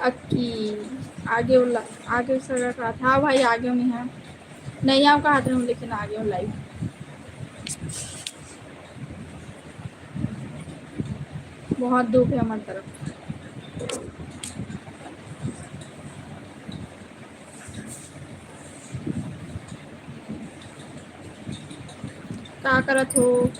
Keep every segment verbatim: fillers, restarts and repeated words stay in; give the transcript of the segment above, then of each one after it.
अक्की, आगे वाला, आगे सगा का था भाई, आगे में है। नहीं, आप कहा थे, लेकिन आगे वाला ही। बहुत दुख है हमारी तरफ। का करत हो?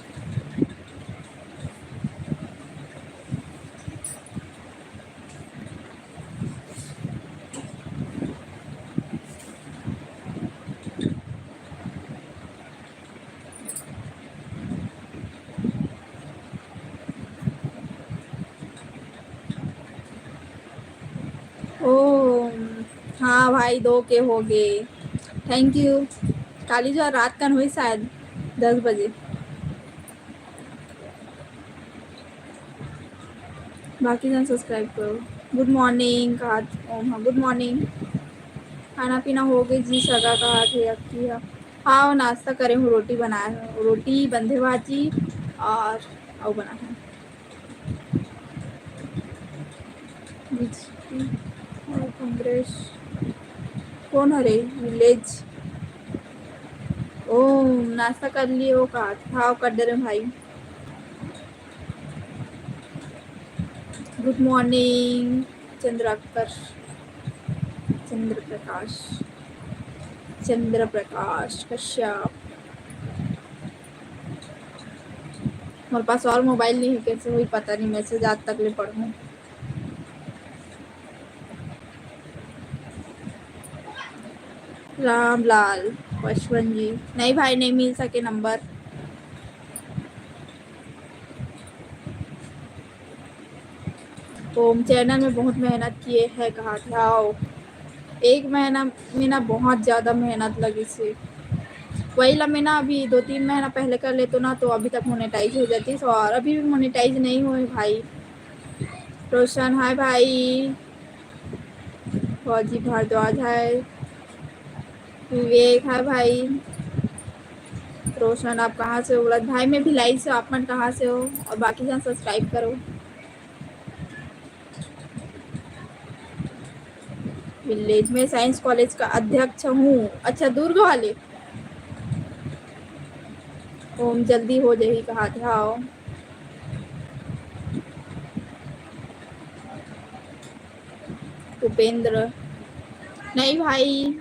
ओ, हाँ भाई, दो के हो गए। Thank you। काली जो रात कन हुई शायद दस बजे। बाकी जन subscribe करो। Good morning कहा, ओम, हाँ, good morning। खाना पीना हो गए जी, सगा कहा थे अक्की हा। हाँ, वो नाश्ता करे हूँ, रोटी बनाए हूँ, रोटी, बंधे भाजी और अउ बनाए हूँ। बीजेपी और कांग्रेस कौन हरे? विलेज। ओ, नाश्ता कर लिए हो का? हाँ, कर दे रहे भाई। Good morning चंद्राकर, चंद्र प्रकाश, चंद्र प्रकाश कश्यप। मोर पास और मोबाइल नहीं है, कैसे हुई पता नहीं, message आज तक ले पढ़ूँ। रामलाल पचपन जी, नहीं भाई, नहीं मिल सके नंबर। ओम, चैनल में बहुत मेहनत किए है कहा थे। हाँ, एक महीना में ना बहुत ज़्यादा मेहनत लगी से। वही ला मैं ना अभी दो तीन महीना पहले कर लेतो ना, तो अभी तक मोनेटाइज हो जाती। और अभी भी मोनेटाइज नहीं हुए भाई। रोशन, हाय भाई। फौजी भारद्वाज, हाय। विवेक, हाय भाई। रोशन, आप कहाँ से हो? बोला, भाई, मैं भिलाई से, आप मन कहाँ से हो? और बाकी जन subscribe करो। विलेज में साइंस कॉलेज का अध्यक्ष हूँ। अच्छा, दुर्ग वाले। ओम, जल्दी हो जाही कहा थे। हाँ। उपेंद्र, नहीं भाई।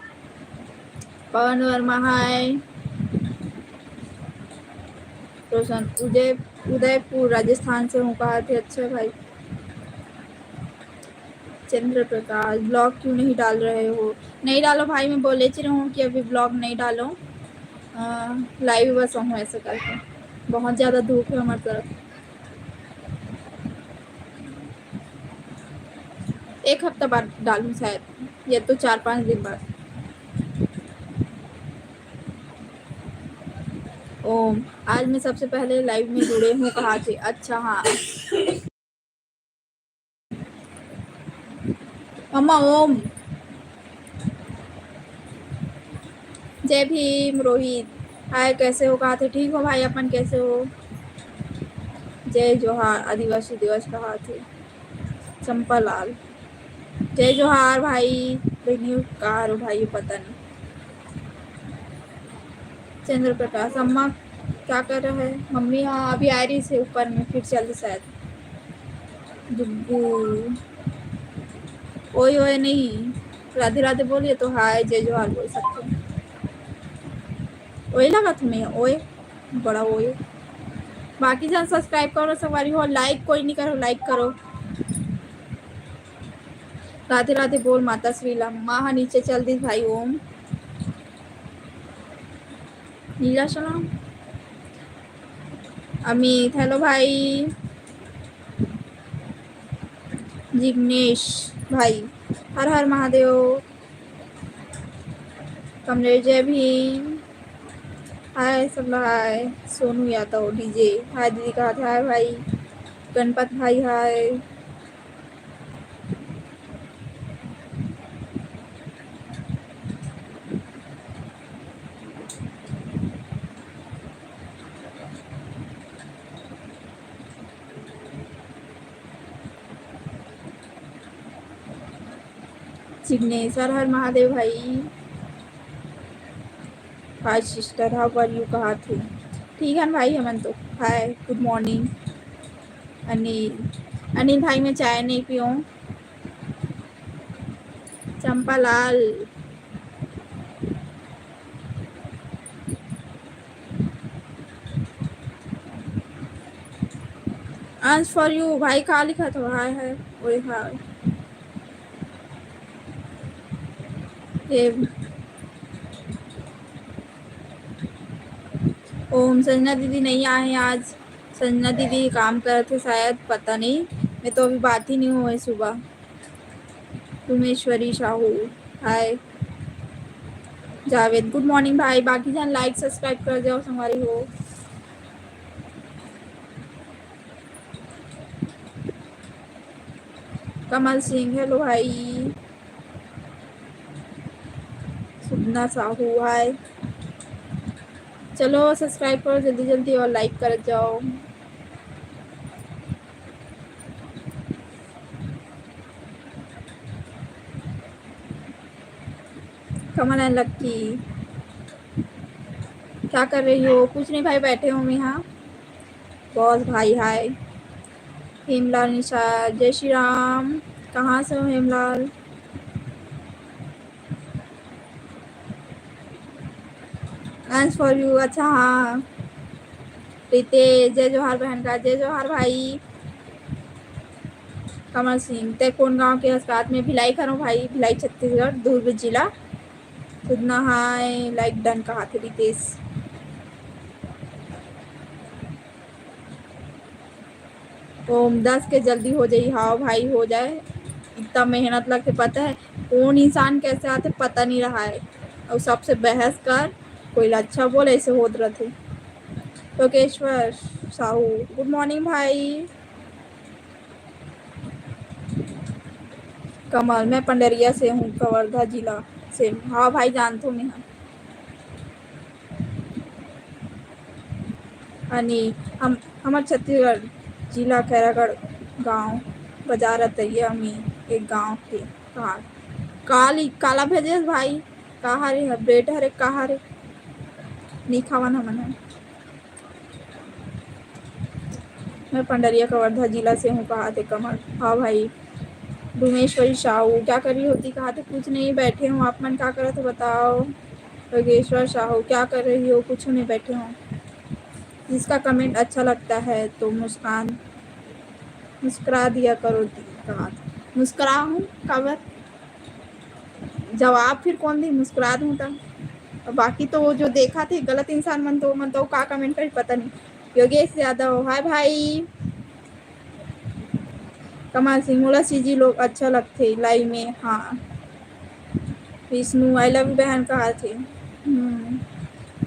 पवन वर्मा, हाय। रोशन, उदय, उदयपुर राजस्थान से हूँ कहा थे। अच्छा भाई। चंद्र प्रकाश, ब्लॉग क्यों नहीं डाल रहे हो? नहीं डालो भाई, मैं बोले च रहूँ कि अभी ब्लॉग नहीं डालो, लाइव बस हूँ ऐसे करके। बहुत ज़्यादा धूप है हमारी तरफ। एक हफ्ता बाद डालूँ शायद, या तो चार पाँच दिन बाद। ओम, आज मैं सबसे पहले लाइव में जुड़े हूँ कहा थे। अच्छा, हाँ। मम्मा ओम। जय भीम रोहित, हाय, कैसे हो कहा थे? ठीक हो भाई, अपन कैसे हो? जय जोहार, आदिवासी दिवस कहा थे। चंपालाल, जय जोहार भाई। बहनी कहा रो भाई, पता नहीं। चंद्र प्रकाश, अम्मा क्या कर रहा है? मम्मी, हाँ, अभी आ रही से ऊपर में, फिर चल शायद। डुग्गू, ओए ओए नहीं, राधे राधे बोलिए तो हाय जय जोहार बोल सकते हैं। ओए लगा तुम्हें? ओए, बड़ा होए। बाकी झन subscribe करो संगवारी हो, like कोई नहीं करो, like करो। राधे राधे बोल माता श्री ला। माँ हा नीचे चल दी भाई। ओम नीला सलाम। अमित, hello भाई। जिग्नेश भाई, हर हर महादेव। कमलेश, जय भीम। हाय सब ला हाय। सोनू यादव डीजे, हाय दीदी कहा थे, हाय भाई। गणपत भाई, हाय। सिग्नेचर, हर महादेव भाई। Hi sister, how are you? कहा थे? ठीक है भाई, हमन तो। Hi, good morning। Anil, Anil भाई, मैं चाय नहीं पीऊँ। चंपालाल, अंश for you भाई, का लिखा था? हाय हाय, ओए हाय। ये ओम, संजना दीदी नहीं आए हैं आज। संजना दीदी काम करत हे शायद, पता नहीं, मैं तो अभी बात ही नहीं हुए सुबह। उमेश्वरी साहू, हाय। जावेद, good morning भाई। बाकी झन like subscribe कर जाओ संगवारी हो। कमल सिंह, hello भाई। सुगना साहू, हाय। चलो subscribe करो जल्दी जल्दी और like कर जाओ। कमल and लक्की, क्या कर रही हो? कुछ नहीं भाई, बैठे हूँ मैं यहाँ। बॉस भाई, हाय। हेमलाल निषाद, जय श्री राम। कहाँ से हो हेमलाल? Thanks for you। अच्छा, हाँ। रितेश, जय जोहार बहन का, जय जोहार भाई। कमल सिंह, ते कौन गांव के हस? रात में भिलाई करो भाई, भिलाई छत्तीसगढ़, दुर्ग जिला। सुधना, हाय, like done कहा थे रितेश। ओम, दस के जल्दी हो जाई। हाव भाई, हो जाए, इतना मेहनत लगथे, पता है कौन इंसान कैसे आथे, पता नहीं रहा है। और सबसे बहस कर, कोई ला अच्छा बोल, ऐसे होत रहथे। योगेश्वर साहू, good morning भाई। कमल, मैं पंडरिया से हूँ, कवर्धा जिला से। हाँ भाई, जानथो मैं। हाँ। अनी, हम, हमर छत्तीसगढ़ जिला खैरागढ़ गांव बाजार अतरिया में एक गांव के। कहा, काली, काला भेजे भाई, कहा रे, update हरे, कहा रे, नहीं खावन हमन है। मैं पंडरिया कवर्धा जिला से हूँ, कहा थे कमल। हाँ भाई। डुमेश्वरी साहू, क्या कर रही होती? कहा थे, कुछ नहीं, बैठे हूँ, आप मन क्या करत हो बताओ? योगेश्वर साहू, क्या कर रही हो? कुछ नहीं, बैठे हूँ। जिसका कमेंट अच्छा लगता है तो मुस्कान, मुस्कुरा दिया करो दी। कहा थे, मुस्कुरा हूँ, काबर? जवाब फिर कौन दी? मुस्कुरा दूँ त। बाकी तो वो जो देखा थे गलत इंसान मन, तो मन तो का कमेंट करी, पता नहीं। योगेश यादव, हाय भाई। कमल सिंह, मोला सीजी लोग अच्छा लगथे live में। हाँ। विष्णु, I love you बहन कहा थे। हम्म।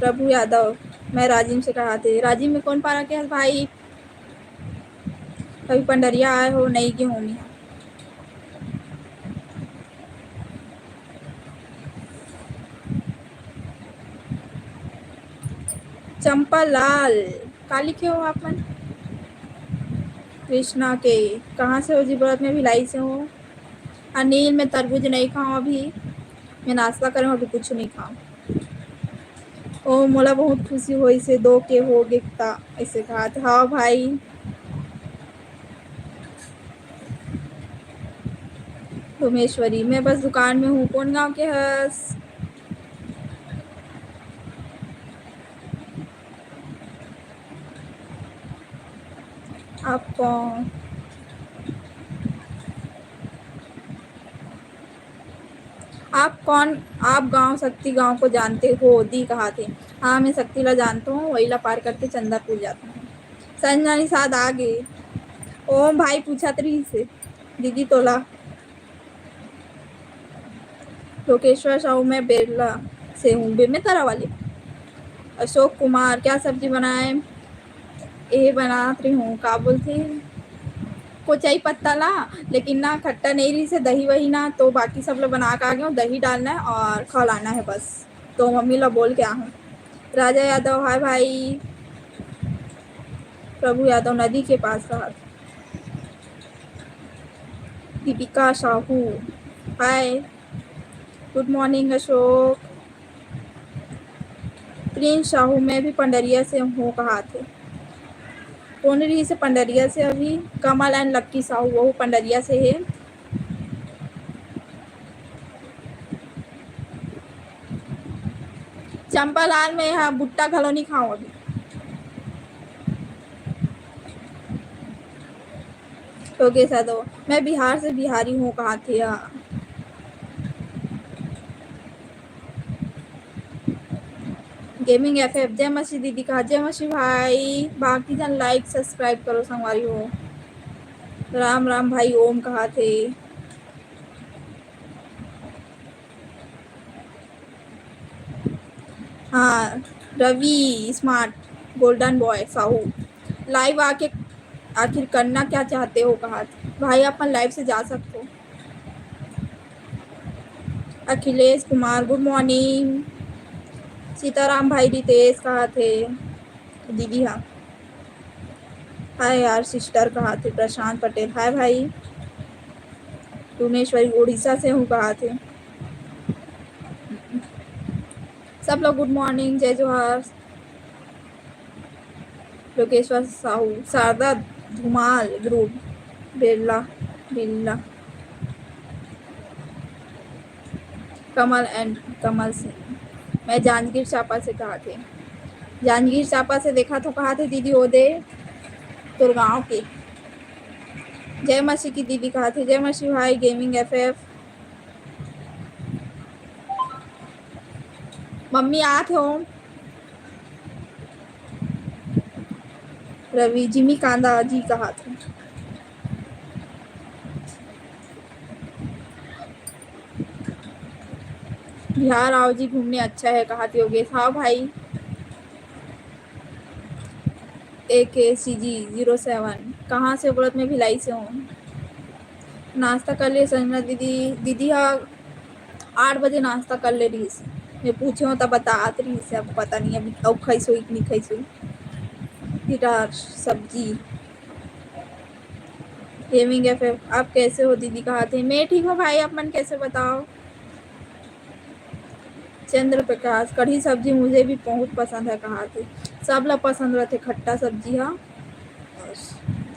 प्रभु यादव, मैं राजिम से कहा थे। राजिम में कौन पारा के हस भाई? कभी पंडरिया आए हो? नहीं गे हों मैं। चंपा लाल, का लिखे हो आप मन? कृष्णा के, कहाँ से हो जी? बोलत मैं भिलाई से हूँ। अनिल, मैं तरबूज नहीं खाऊँ अभी, मैं नाश्ता करे हूँ, अभी कुछ नहीं खाऊँ। ओ, मोला बहुत खुशी होइस हे, दो के हो गे त, ऐसे कहा था। हाँ भाई। डोमेश्वरी, मैं बस दुकान में हूँ। कौन गांव के हस? आप कौन, आप कौन, आप गांव, शक्ति गांव को जानते हो? दी कहा थे। हाँ, मैं शक्ति ला जानता हूँ, वही ला पार करके चंदरपुर जाता हूँ। संजना निषाद आ गए। ओम भाई पूछत रहिस हे दीदी तोला। लोकेश्वर साहू, मैं बेरला से हूँ, बेमेतरा वाले। अशोक कुमार, क्या सब्जी बनाए? ए बनात रही हूँ, का बोलथे, कोचई पत्ता ला, लेकिन ना खट्टा नहीं रहिस हे, दही वही ना, तो बाकी सब ला बना के आ गया हूँ। दही डालना है और खौलाना है बस, तो मम्मी ला बोल के आ हूँ। राजा यादव, हाय भाई। प्रभु यादव, नदी के पास रहा। दीपिका साहू, हाय। गुड मॉर्निंग अशोक। प्रिंस साहू, मैं भी पंडरिया से हूँ कहा थे। कौन रही से पंडरिया से अभी? कमल एंड लक्की साहू, वो पंडरिया से है। चंपालाल, मैं यहाँ भुट्टा घलो नहीं खाऊँ अभी। तो कैसा तो मैं बिहार से बिहारी हूँ कहा थे। गेमिंग एफ एफ, जय मसीह दीदी कहा, जय मसीह भाई। बाकी जन लाइक सब्सक्राइब करो संगवारी हो। राम राम भाई, ओम कहा थे। हाँ, रवि स्मार्ट, गोल्डन बॉय साहू, लाइव आके आखिर करना क्या चाहते हो कहा थे। भाई अपन लाइव से जा सकते हो। अखिलेश कुमार, गुड मॉर्निंग। सीताराम भाई, रितेश कहा थे दीदी। हाँ, हाय यार सिस्टर कहा थे प्रशांत पटेल, हाय भाई। भुवनेश्वरी, उड़ीसा से हूँ कहा थे। सब लोग गुड मॉर्निंग, जय जोहार। लोकेश्वर साहू, शारदा धुमाल ग्रुप, बिरला, बिरला। कमल एंड कमल सिंह, मैं जांजगीर चांपा से कहा थे। जांजगीर चांपा से देखा तो कहा थे दीदी, वो दे तोर गाँव के। जय मसीह की दीदी कहा थे, जय मसीह भाई, गेमिंग एफ एफ। मम्मी आत हो। रवि, जिमी कांदा जी कहा थे। बिहार आओ जी घूमने, अच्छा है कहा थे योगेश। हाँ भाई। ए के सी जी ज़ीरो सेवन, कहाँ से हो? बोलत मैं भिलाई से हूँ। नाश्ता कर लिए संजना दीदी? दीदी हा आठ बजे नाश्ता कर ले रहिस। मैं पूछे हूँ तब बतात रहिस, अब पता नहीं अभी अउ खाइस होई कि नहीं खाइस होई। गिटार सब्जी। गेमिंग एफ एफ, आप कैसे हो दीदी कहा थे? मैं ठीक हूँ भाई, आप मन कैसे बताओ? चंद्र प्रकाश, कढ़ी सब्जी मुझे भी बहुत पसंद है कहा थे। सब ला पसंद रहते खट्टा सब्जी हा।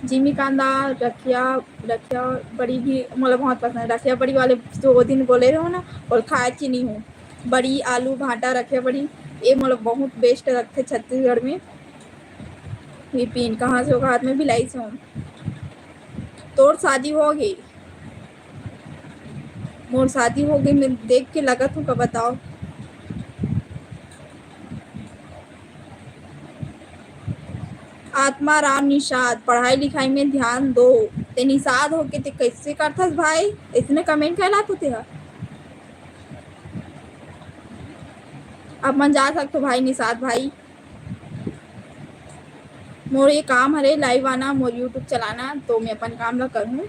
जिमी कांदा, रखिया, रखिया बड़ी भी मोला बहुत पसंद है। रखिया बड़ी वाले जो वो दिन बोले रहो ना, और खाए चीनी हूँ। बड़ी, आलू, भाटा, रखिया बड़ी, ये मोला बहुत बेस्ट लगथे छत्तीसगढ़ में। विपिन, कहाँ से हो? हाथ में भिलाई से हूँ। तोर शादी हो गई? मोर शादी हो गई, मैं देख के लगत हूँ का बताओ। आत्मा राम निषाद, पढ़ाई लिखाई में ध्यान दो। ते निषाद होके ते कैसे करथस भाई? इतने कमेंट कैला तू तेहा। अब मन जा सकतो भाई निषाद भाई। मोर ये काम हरे लाइव आना, मोर यूट्यूब चलाना, तो मैं अपन काम ला करूँ।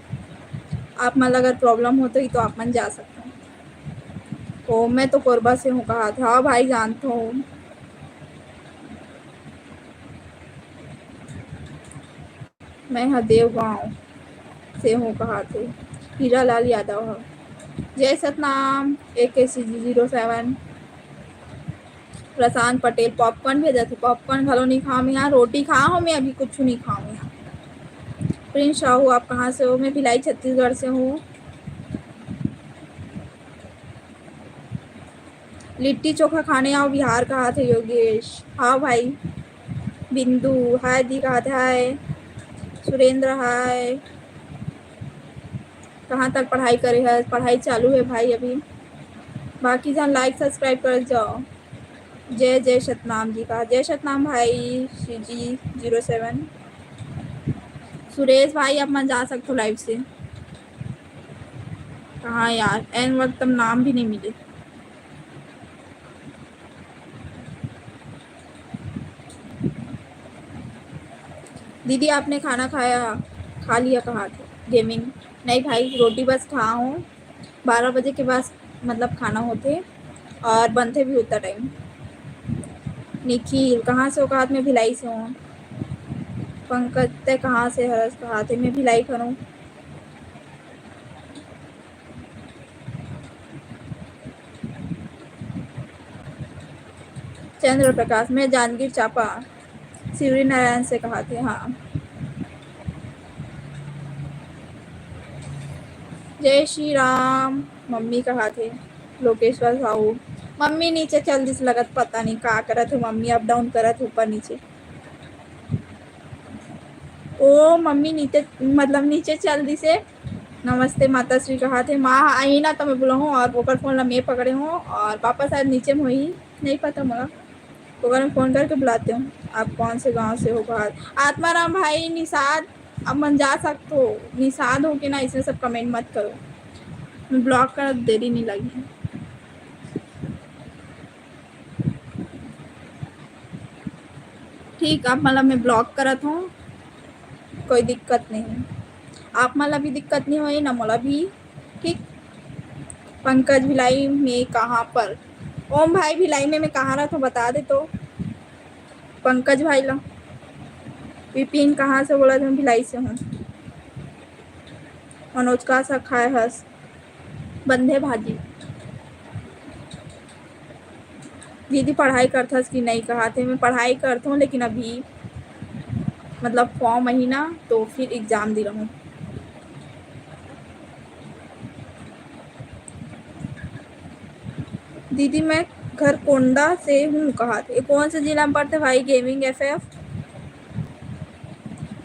आप मन ला अगर प्रॉब्लम होत होही तो आप मन जा सकते हो। ओ, मैं तो कोरबा से हूँ कहा था। हाँ भाई, जानता हूँ। मैं ह देवगांव से हूँ कहा थे हीरालाल यादव ह। जय सतनाम, ए के सी जी ज़ीरो सेवन। प्रशांत पटेल पॉपकॉर्न भेजत हे, पॉपकॉर्न घलो नहीं खाऊँ यहाँ, रोटी खाऊँ मैं, अभी कुछ नहीं खाऊँ यहाँ। प्रिंस साहू, आप कहाँ से हो? मैं भिलाई छत्तीसगढ़ से हूँ। लिट्टी चोखा खाने आओ बिहार कहा थे योगेश। हाँ भाई। बिंदु, हाय दी कहा थे, हाय। सुरेंद्र, हाय। कहाँ तक पढ़ाई करे है? पढ़ाई चालू है भाई अभी। बाकी जन like subscribe कर जाओ। जय जय सतनाम जी का, जय सतनाम भाई। C G zero seven। Suresh भाई, आप मन जा सकते हो live से। कहाँ यार, एन वक्त तम नाम भी नहीं मिले। दीदी, आपने खाना खाया, खा लिया कहा थे? गेमिंग, नहीं भाई, रोटी बस खा हूँ, बारह बजे के बाद मतलब खाना होते और बनते भी उतना टाइम। निखिल, कहाँ से हो? कहा थे, मैं भिलाई से हूँ। पंकज, तय कहाँ से हरस? कहा थे, मैं भिलाई करूँ। चंद्र प्रकाश, मैं जांजगीर चांपा, शिवरी नारायण से कहा थे। हाँ, जय श्री राम। मम्मी कहा थे, लोकेश्वर साहू। मम्मी नीचे चल दिस लगत, पता नहीं का करत हो मम्मी, अप डाउन करत ऊपर नीचे। ओ मम्मी नीचे, मतलब नीचे चल दिसे। नमस्ते माता श्री कहा थे। माँ आई ना तो मैं बुलाहूँ और ओकर फोन ला मैं पकड़े हूँ और पापा शायद नीचे में होही, नहीं पता मोला। ओकर मैं फोन करके बुलाते हूँ। आप कौन से गांव से हो? कहा आत्माराम भाई निषाद, अब मन जा सकते हो। निषाद हो के ना इसमें सब कमेंट मत करो, मैं ब्लॉक कर देरी नहीं लगी। ठीक, आप मन ला मैं ब्लॉक करत हूँ, कोई दिक्कत नहीं। आप मन ला भी दिक्कत नहीं होई ना मोला भी। ठीक, पंकज भिलाई में कहाँ पर? ओम भाई भिलाई में मैं कहाँ रहता हूँ बता दे तो पंकज भाई ला। विपिन कहाँ से बोला था? भिलाई से हूँ। मनोज का सा खाए हस? बंधे भाजी। दीदी पढ़ाई करथस कि नहीं कहा थे? मैं पढ़ाई करथों लेकिन अभी मतलब फॉर्म महीना तो फिर एग्जाम दे रहूँ। दीदी मैं घर कोंडा से हूँ कहा थे? कौन से जिला में पड़ते भाई? Gaming F F.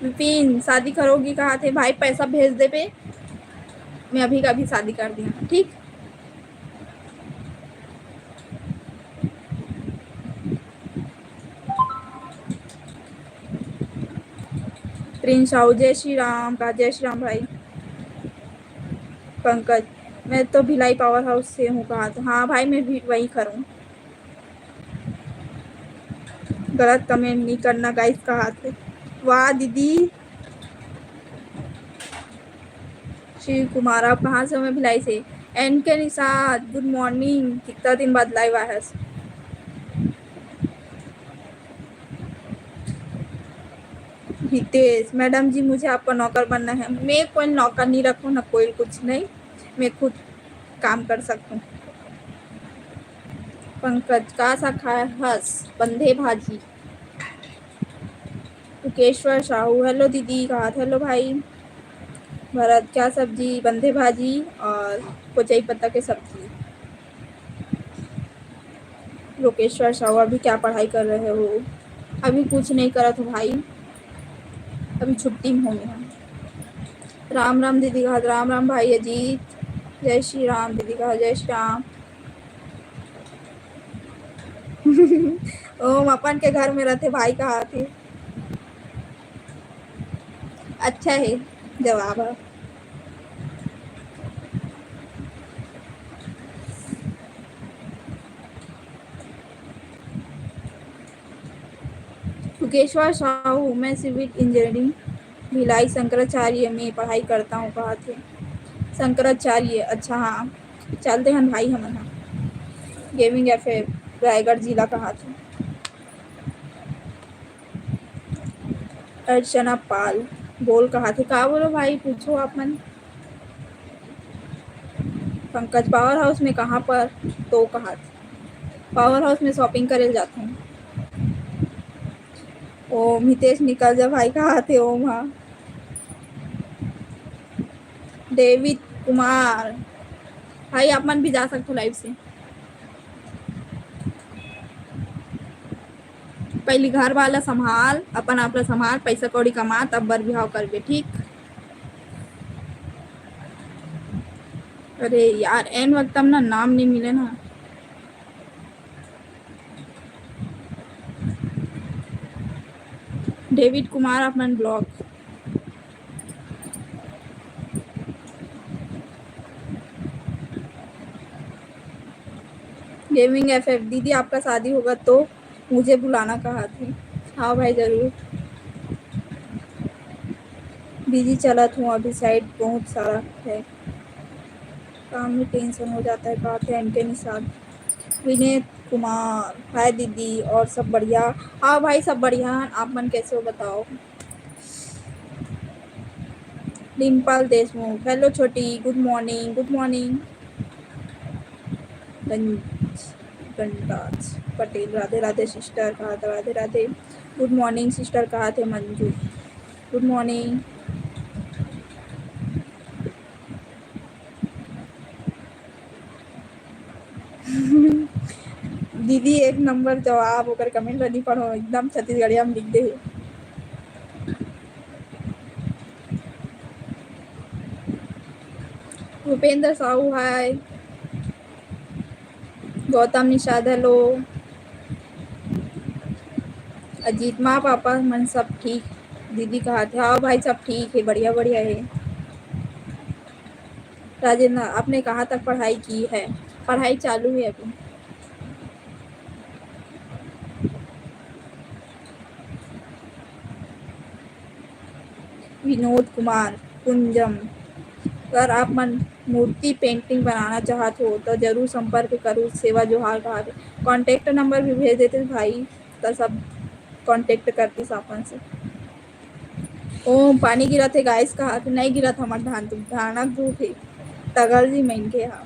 विपिन शादी करोगी कहा थे? भाई पैसा भेज दे पे, मैं अभी का अभी शादी कर दिया। ठीक, प्रिंस साहू, जय श्री राम का, जय श्री राम भाई। पंकज, मैं तो भिलाई पावर हाउस से हूँ कहा था। हाँ भाई, मैं भी वही करूँ। गलत कमेंट नहीं करना गाइस कहा थे। वाह दीदी। शिव कुमार, आप कहाँ से हो? मैं भिलाई से। एन के निषाद, गुड मॉर्निंग, कितना दिन बाद लाइव आया है। हितेश, मैडम जी मुझे आपका नौकर बनना है। मैं कोई नौकर नहीं रखूँ ना, कोई कुछ नहीं, मैं खुद काम कर सकूँ। पंकज, का सा खाए हस? बंधे भाजी। टुकेश्वर साहू, हेलो दीदी, कहा थे? हेलो भाई। भरत, क्या सब्जी? बंधे भाजी और कोचई पत्ता के सब्जी। लोकेश्वर साहू, अभी क्या पढ़ाई कर रहे हो? अभी कुछ नहीं करत हो भाई, अभी छुट्टी में हूँ मैं। राम राम दीदी कहा, राम राम भाई अजीत, जय श्री राम दीदी कहा, जय श्री राम। ओम अपन के घर में रहते भाई कहा थे। अच्छा है जवाब है। टुकेश्वर साहू, मैं सिविल इंजीनियरिंग भिलाई शंकराचार्य में पढ़ाई करता हूँ कहा थे। शंकराचार्य, अच्छा हाँ, चलते हैं भाई हमन हा। गेमिंग एफ एफ रायगढ़ जिला कहा थे। अर्चना पाल बोल कहा थे, का बोलो भाई, पूछो आप मन। पंकज, पावर हाउस में कहाँ पर? तो कहा थे, पावर हाउस में शॉपिंग करे जाते हैं। ओम हितेश निकल जा भाई, कहा थे ओम? हाँ, डेविड कुमार भाई, आप मन भी जा सकते हो लाइव से। पहली घर वाला संभाल, अपन आप ला संभाल, पैसा कौड़ी कमा, तब बर बिहाव करबे, ठीक? अरे यार, एन वक्त ना नाम नहीं मिले ना। डेविड कुमार अपन ब्लॉग। गेमिंग एफ एफ, दीदी आपका शादी होगा तो मुझे बुलाना कहा थे। हाँ भाई, जरूर। बिजी चलत हूँ अभी, साइड बहुत सारा है काम में, टेंशन हो जाता है। बात है इनके निषाद। विनीत कुमार, हाय दीदी, और सब बढ़िया? हाँ भाई, सब बढ़िया। आप मन कैसे हो बताओ? डिम्पल देशमुख, हेलो छोटी, गुड मॉर्निंग। गुड मॉर्निंग। गंज गंडाज पटेल, राधे राधे सिस्टर कहा था, राधे राधे। गुड मॉर्निंग सिस्टर कहा थे मंजू। गुड मॉर्निंग। दीदी एक नंबर जवाब, ओकर कमेंट ला नहीं पढ़ो, एकदम छत्तीसगढ़िया में लिख दे हे। भूपेंद्र साहू, हाय। गौतम निषाद, हेलो। अजीत, माँ पापा मन सब ठीक? दीदी कहा थे, हाँ भाई, सब ठीक है, बढ़िया बढ़िया है। राजेंद्र, आपने कहाँ तक पढ़ाई की है? पढ़ाई चालू है अभी। विनोद कुमार कुंजम, अगर आप मन मूर्ति पेंटिंग बनाना चाहत हो तो जरूर संपर्क करू। सेवा जोहार कहा थे। कॉन्टैक्ट नंबर भी भेज देते भाई, तो सब कॉन्टैक्ट करतीस अपन से। ओ पानी गिरत हे गाइस, कहा थे नहीं गिरत हमर धान, तुम धानक धूप हे। तगल जी मन के हा।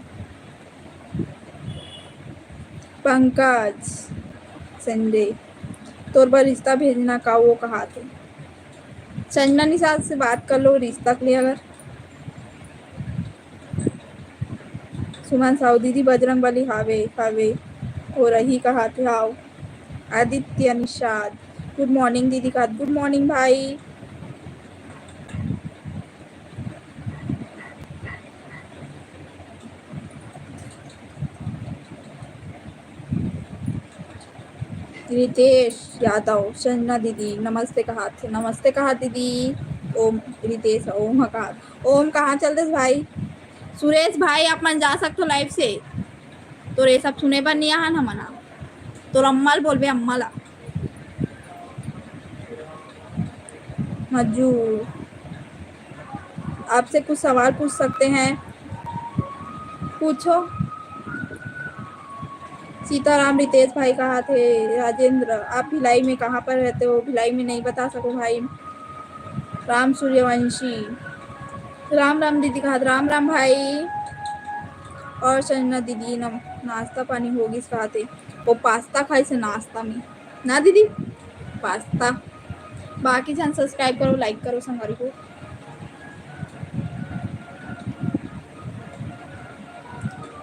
पंकज संजय, तोर बर रिश्ता भेजना का, वो कहा थे। संजना निषाद से बात कर लो रिश्ता के लिए अगर। सुमन साहू, दीदी बजरंग बली हावे, हावे, हो रही कहा थे, हाव। आदित्य निषाद, गुड मॉर्निंग दीदी कहा, गुड मॉर्निंग भाई। रितेश यादव, संजना दीदी नमस्ते कहा थे, नमस्ते कहा दीदी। ओम रितेश, ओम कहा, ओम कहाँ चल देस भाई? सुरेश भाई, आप मन जा सकते हो लाइव से, तोर ये सब सुने बर नहीं आहा ना मना, तोर अम्मा ल बोलबे, अम्मा ला। मजू, आपसे कुछ सवाल पूछ सकते हैं? पूछो। सीताराम रितेश भाई कहा थे? राजेंद्र, आप भिलाई में कहाँ पर रहते हो? भिलाई में नहीं बता सको भाई। राम सूर्यवंशी, राम राम दीदी कहा थे, राम राम भाई। और संजना दीदी, नम-, नाश्ता पानी होगिस कहा थे? वो पास्ता खाइस नाश्ता में ना दीदी, पास्ता। बाकी झन सब्सक्राइब करो, लाइक करो संगवारी हो।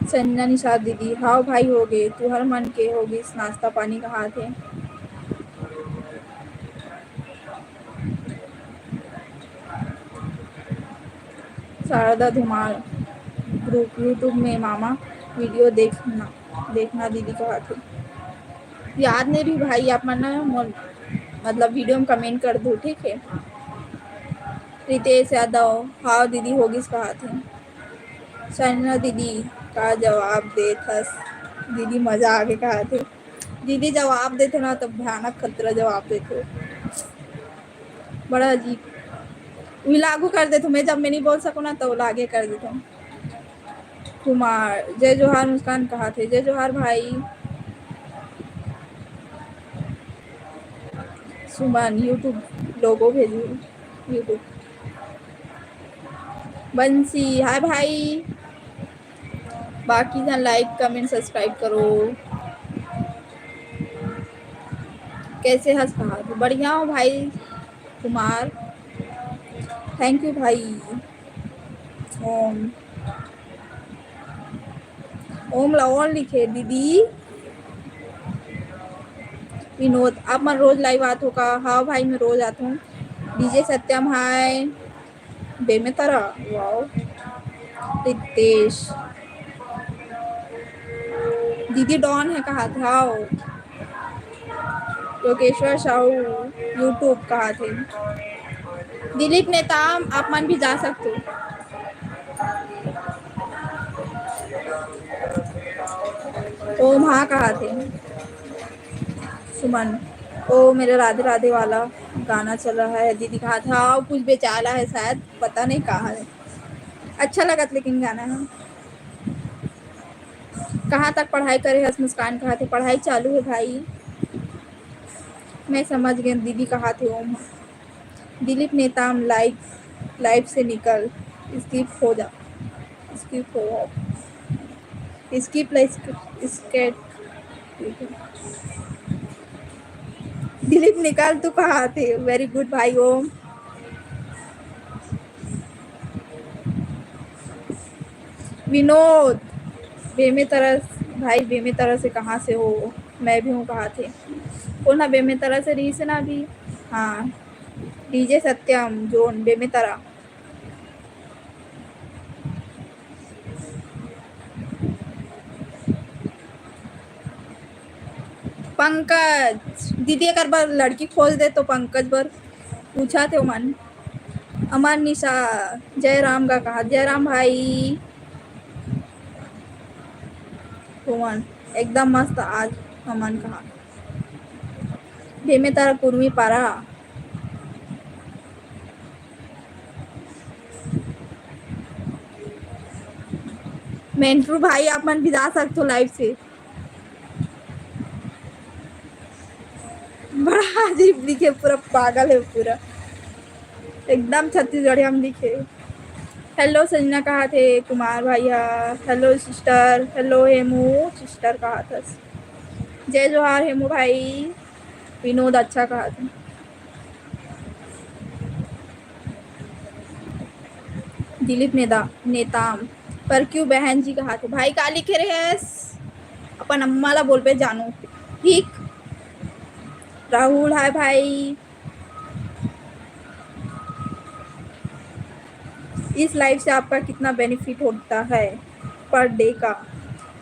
संजना निषाद दीदी, हाव भाई होगे, तुहर मन के होगिस नाश्ता पानी कहा थे। शारदा धुमाल ग्रुप YouTube में मामा वीडियो देखना, देखना दीदी कहा थे। याद नहीं रही भाई, आप मन ना मोर, मतलब वीडियो में कमेंट कर दो, ठीक है। रितेश यादव, हाव दीदी होगिस कहा थे। संजना दीदी का जवाब देथस, दीदी मजा आगे कहा थे। दीदी जवाब देथे ना, तब भयानक खतरा जवाब देथे। बड़ा अजीब। उही लागू कर देथो मैं, जब मैं नहीं बोल सकूँ ना, तो लागे कर देथो। कुमार, जय जोहार मुस्कान कहा थे, जय जोहार भाई। सुमन, YouTube लोगो भेजू, YouTube। बंसी, हाय भाई। बाकी झन लाइक, कमेंट, सब्सक्राइब करो। कैसे हस कहा थे? बढ़िया हो भाई कुमार, thank you भाई। ओम, ओम ला ओम लिखे दीदी। विनोद, आप मन रोज लाइव आत हो का? हाँ भाई, मैं रोज आत हूँ। डीजे सत्यम, हाय। बेमेतरा, वाओ। रितेश, दीदी डॉन है कहा था, आओ। योगेश्वर साहू, यूट्यूब कहा थे। दिलीप नेताम, आप मन भी जा सकते हो। ओम, हाँ कहा थे। सुमन, ओ मेरा राधे राधे वाला गाना चल रहा है, दीदी कहा था, आओ कुछ बेचाला है शायद, पता नहीं कहाँ है। अच्छा लगत लेकिन गाना है। कहाँ तक पढ़ाई करे हस मुस्कान कहा थे, पढ़ाई चालू है भाई। मैं समझ गए दीदी कहा थे ओम। दिलीप नेताम, लाइव, लाइव से निकल, स्किप हो जा, स्किप हो, स्किप लाइक स्केट। दिलीप निकाल, तू कहाँ थे? वेरी गुड भाई ओम। विनोद, बेमेतरा, भाई बेमेतरा से कहाँ से हो? मैं भी हूँ कहा थे। कौन है बेमेतरा से रही से ना अभी? हाँ, डीजे सत्यम जोन बेमेतरा। पंकज, दीदी अगर बर लड़की खोज दे तो पंकज बर पूछा थे मन। अमर निशा, जय राम का कहा, जय राम भाई। तुमन एकदम मस्त आज हमन कहा। बेमेतरा कुर्मी पारा। मेंटरू भाई, आप मन भी जा सकते हो लाइव से। बड़ा अजीब लिखे, पूरा पागल है पूरा, एकदम छत्तीसगढ़िया में लिखे। हेलो संजना, कहा थे कुमार भैया? Hello sister, hello Hemu sister, कहा था। जय जोहार हेमू भाई। विनोद, अच्छा कहा थे। दिलीप नेता, नेताम, पर क्यों बहन जी कहा थे? भाई का लिखे रहे? अपन अम्मा ला बोल पे जानू, ठीक? राहुल, हाय भाई। इस लाइव से आपका कितना बेनिफिट होता है पर डे का?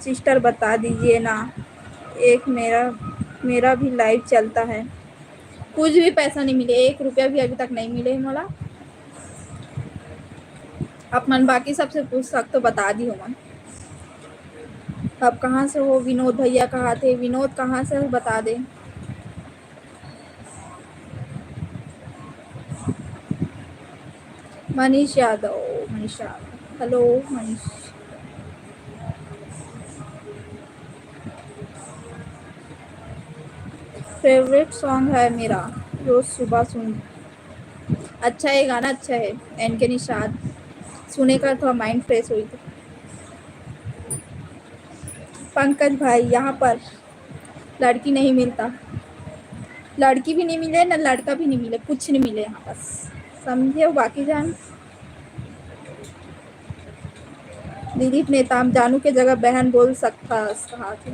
सिस्टर बता दीजिए ना, एक मेरा, मेरा भी लाइव चलता है। कुछ भी पैसा नहीं मिले, एक रुपया भी अभी तक नहीं मिले मोला। आप मन बाकी सबसे पूछ सकते हो, बता दी हो मन। आप कहाँ से हो? विनोद भैया कहा थे, विनोद कहाँ से हो बता दे। Manish Yadav, Manish Yadav, hello Manish. Favourite song है मेरा, रोज सुबह सुन। अच्छा है, गाना अच्छा है। एन के निषाद सुने का थोड़ा माइंड फ्रेश हुई थी। पंकज भाई, यहाँ पर लड़की नहीं मिलता, लड़की भी नहीं मिले ना लड़का भी नहीं मिले, कुछ नहीं मिले यहाँ बस, समझे हो? बाकी जान दिलीप नेताम, जानू के जगह बहन बोल सकता कहा थे।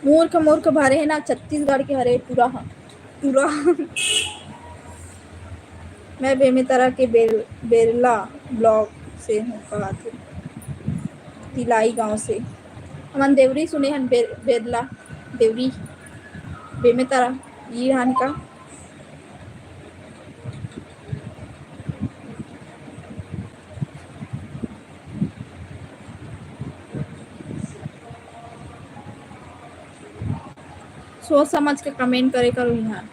मूर्ख मूर्ख भरे है ना छत्तीसगढ़ के हरे पूरा, हाँ, पूरा। मैं बेमेतरा के बेर-, बेरला ब्लॉक से हूँ कहा थे, तिलाई गांव से। हमन देवरी सुने हन, बेर-, बेरला, देवरी, बेमेतरा, ये हानि का। सोच समझ के कमेंट करे करो यहाँ।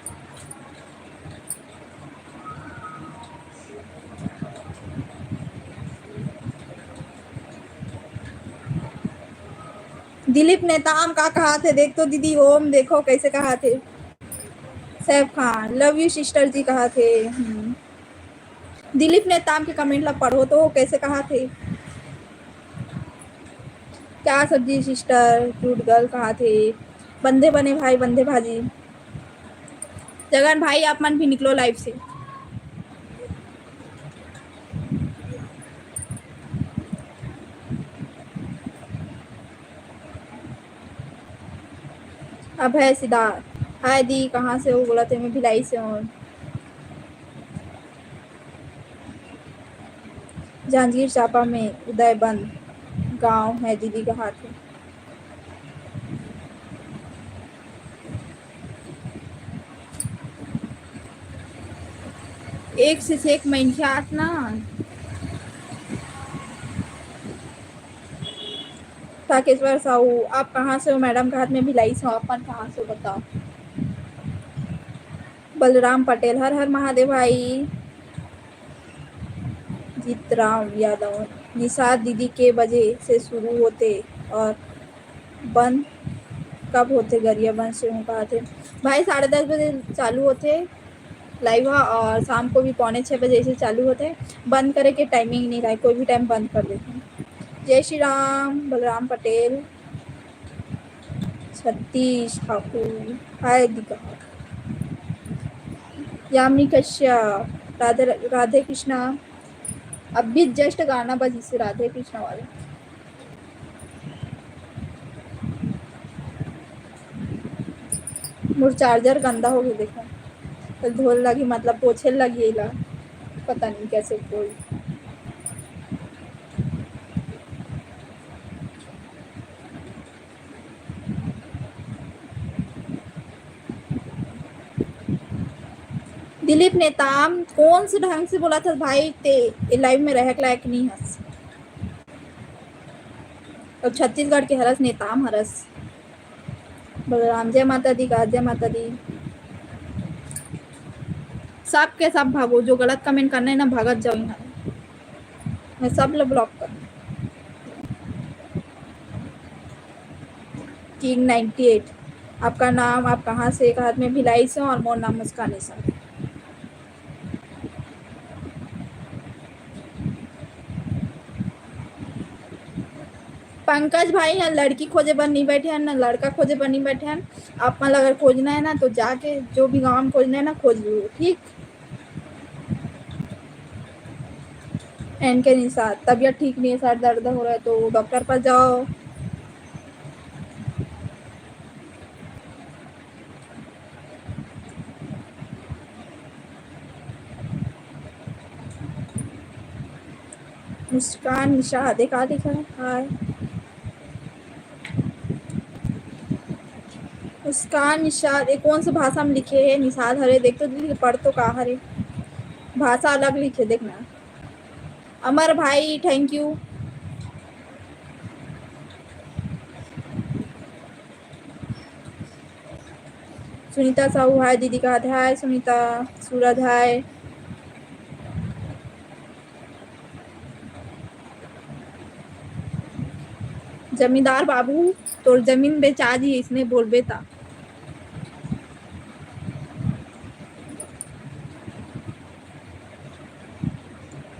दिलीप नेताम का कहा थे? देख तो दीदी, ओम देखो कैसे कहा थे। सैफ खान, लव यू सिस्टर जी कहा थे। हम्म। दिलीप नेताम के कमेंट ला पढ़ो तो कैसे कहा थे। क्या सब्जी सिस्टर, क्यूट गर्ल कहा थे। बंधे बने भाई, बंधे भाजी। जगन भाई, आप मन भी निकलो लाइव से। अभय सिद्धार्थ, हाय दी, कहाँ से हो? बोलत हे, मैं भिलाई से हूँ। जांजगीर चांपा में उदयबंद गांव है दीदी, कहाथे। एक से एक मनखे आत ना। ताकेश्वर साहू, आप कहाँ से हो मैडम? कहाथे मैं भिलाई से हूँ, आप मन कहाँ से हो बताओ? बलराम पटेल, हर हर महादेव भाई। जीतराम यादव, निषाद दीदी के बजे से शुरू होथे और बंद कब होथे? गरियाबंद से हूँ, कहाथे। भाई, साढ़े दस बजे चालू होथे live ह और शाम को भी पौने छः बजे से चालू होथे। बंद करे के timing नहीं रहे, कोई भी time बंद कर देथे। जय श्री राम, बलराम पटेल। सतीश ठाकुर, हाय दीदी। यामिनी कश्यप, राधे, राधे कृष्णा। अभी just गाना बजिस हे राधे कृष्णा वाला। मोर charger गंदा हो गया, देखो। तो धोल लगी, मतलब पोछे लगी एला। पता नहीं कैसे कोई। दिलीप नेताम, कौन से ढंग से बोलत हस भाई? ते ए live में रहक लायक नहीं हस। अब छत्तीसगढ़ के हरस, नेताम हरस। बलराम, जय माता दी का, जय माता दी। सब के सब भागो, जो गलत comment करना है ना, भागत जाओ यहाँ। मैं सब ला block कर। King ninety eight, आपका नाम, आप कहाँ से? कहाथे मैं भिलाई से हूँ और मोर नाम मुस्कान निषाद। पंकज भाई ह लड़की खोजे बर नहीं बैठे हैं ना, लड़का खोजे बर नहीं बैठे हैं। आप मन ला अगर खोजना है ना, तो जाके जो भी गाँव में खोजना है ना, खोज लो, ठीक। एन के निषाद, तबीयत ठीक नहीं है, सर दर्द हो रहा है, तो डॉक्टर पास जाओ। मुस्कान निषाद, ये का लिखा है? हाय। मुस्कान निषाद, ये कौन से भाषा में लिखे है? निषाद हरे, देख तो दीदी, पढ़ तो का हरे, भाषा अलग लिखे, देखना। अमर भाई, thank you। सुनीता साहू, हाय दीदी, कहाथे? हाय सुनीता। सूरज, हाय। जमींदार बाबू, तोर जमीन बेचा जी, इसने बोलबे ता।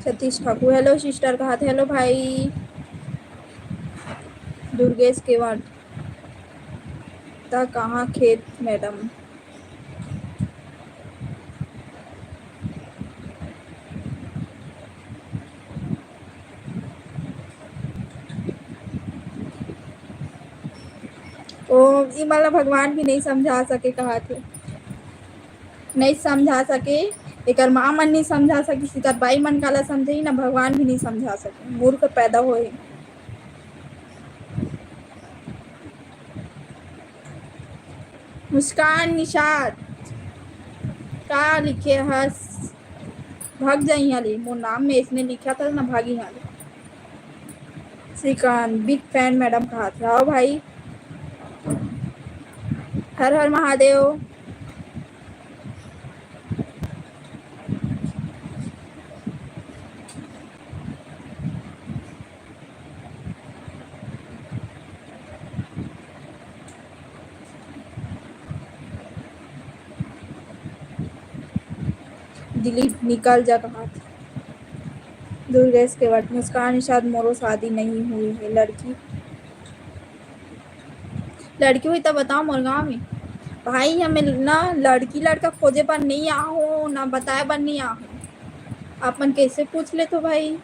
सतीश ठाकुर, hello sister, कहाथे? Hello भाई। दुर्गेश केवट, त कहाँ खेत मैडम? ओ, ई मन ला भगवान भी नहीं समझा सके, कहाथे। नहीं समझा सके, एकर माँ मन नहीं समझा सके, सितर बाई मन काला समझे ना, भगवान भी नहीं समझा सके, मूर्ख पैदा होए। मुस्कान निषाद, का लिखे हस? भाग जा इहाँ ले, मोर नाम में इसने लिखा था ना, भाग इहाँ ले। श्रीकांत, big fan मैडम कहाथे। आओ भाई। हर हर महादेव। दिलीप, निकल जा कहाथे। दुर्गेश केवट, मुस्कान निषाद, मोरो शादी नहीं हुई है, लड़की, लड़की हुई त बताओ मोर गाँव में। भाई, हमें ना लड़की लड़का खोजे बर नहीं आहो, ना बताए बर नहीं आहो। आप मन कैसे पूछ लेथो भाई?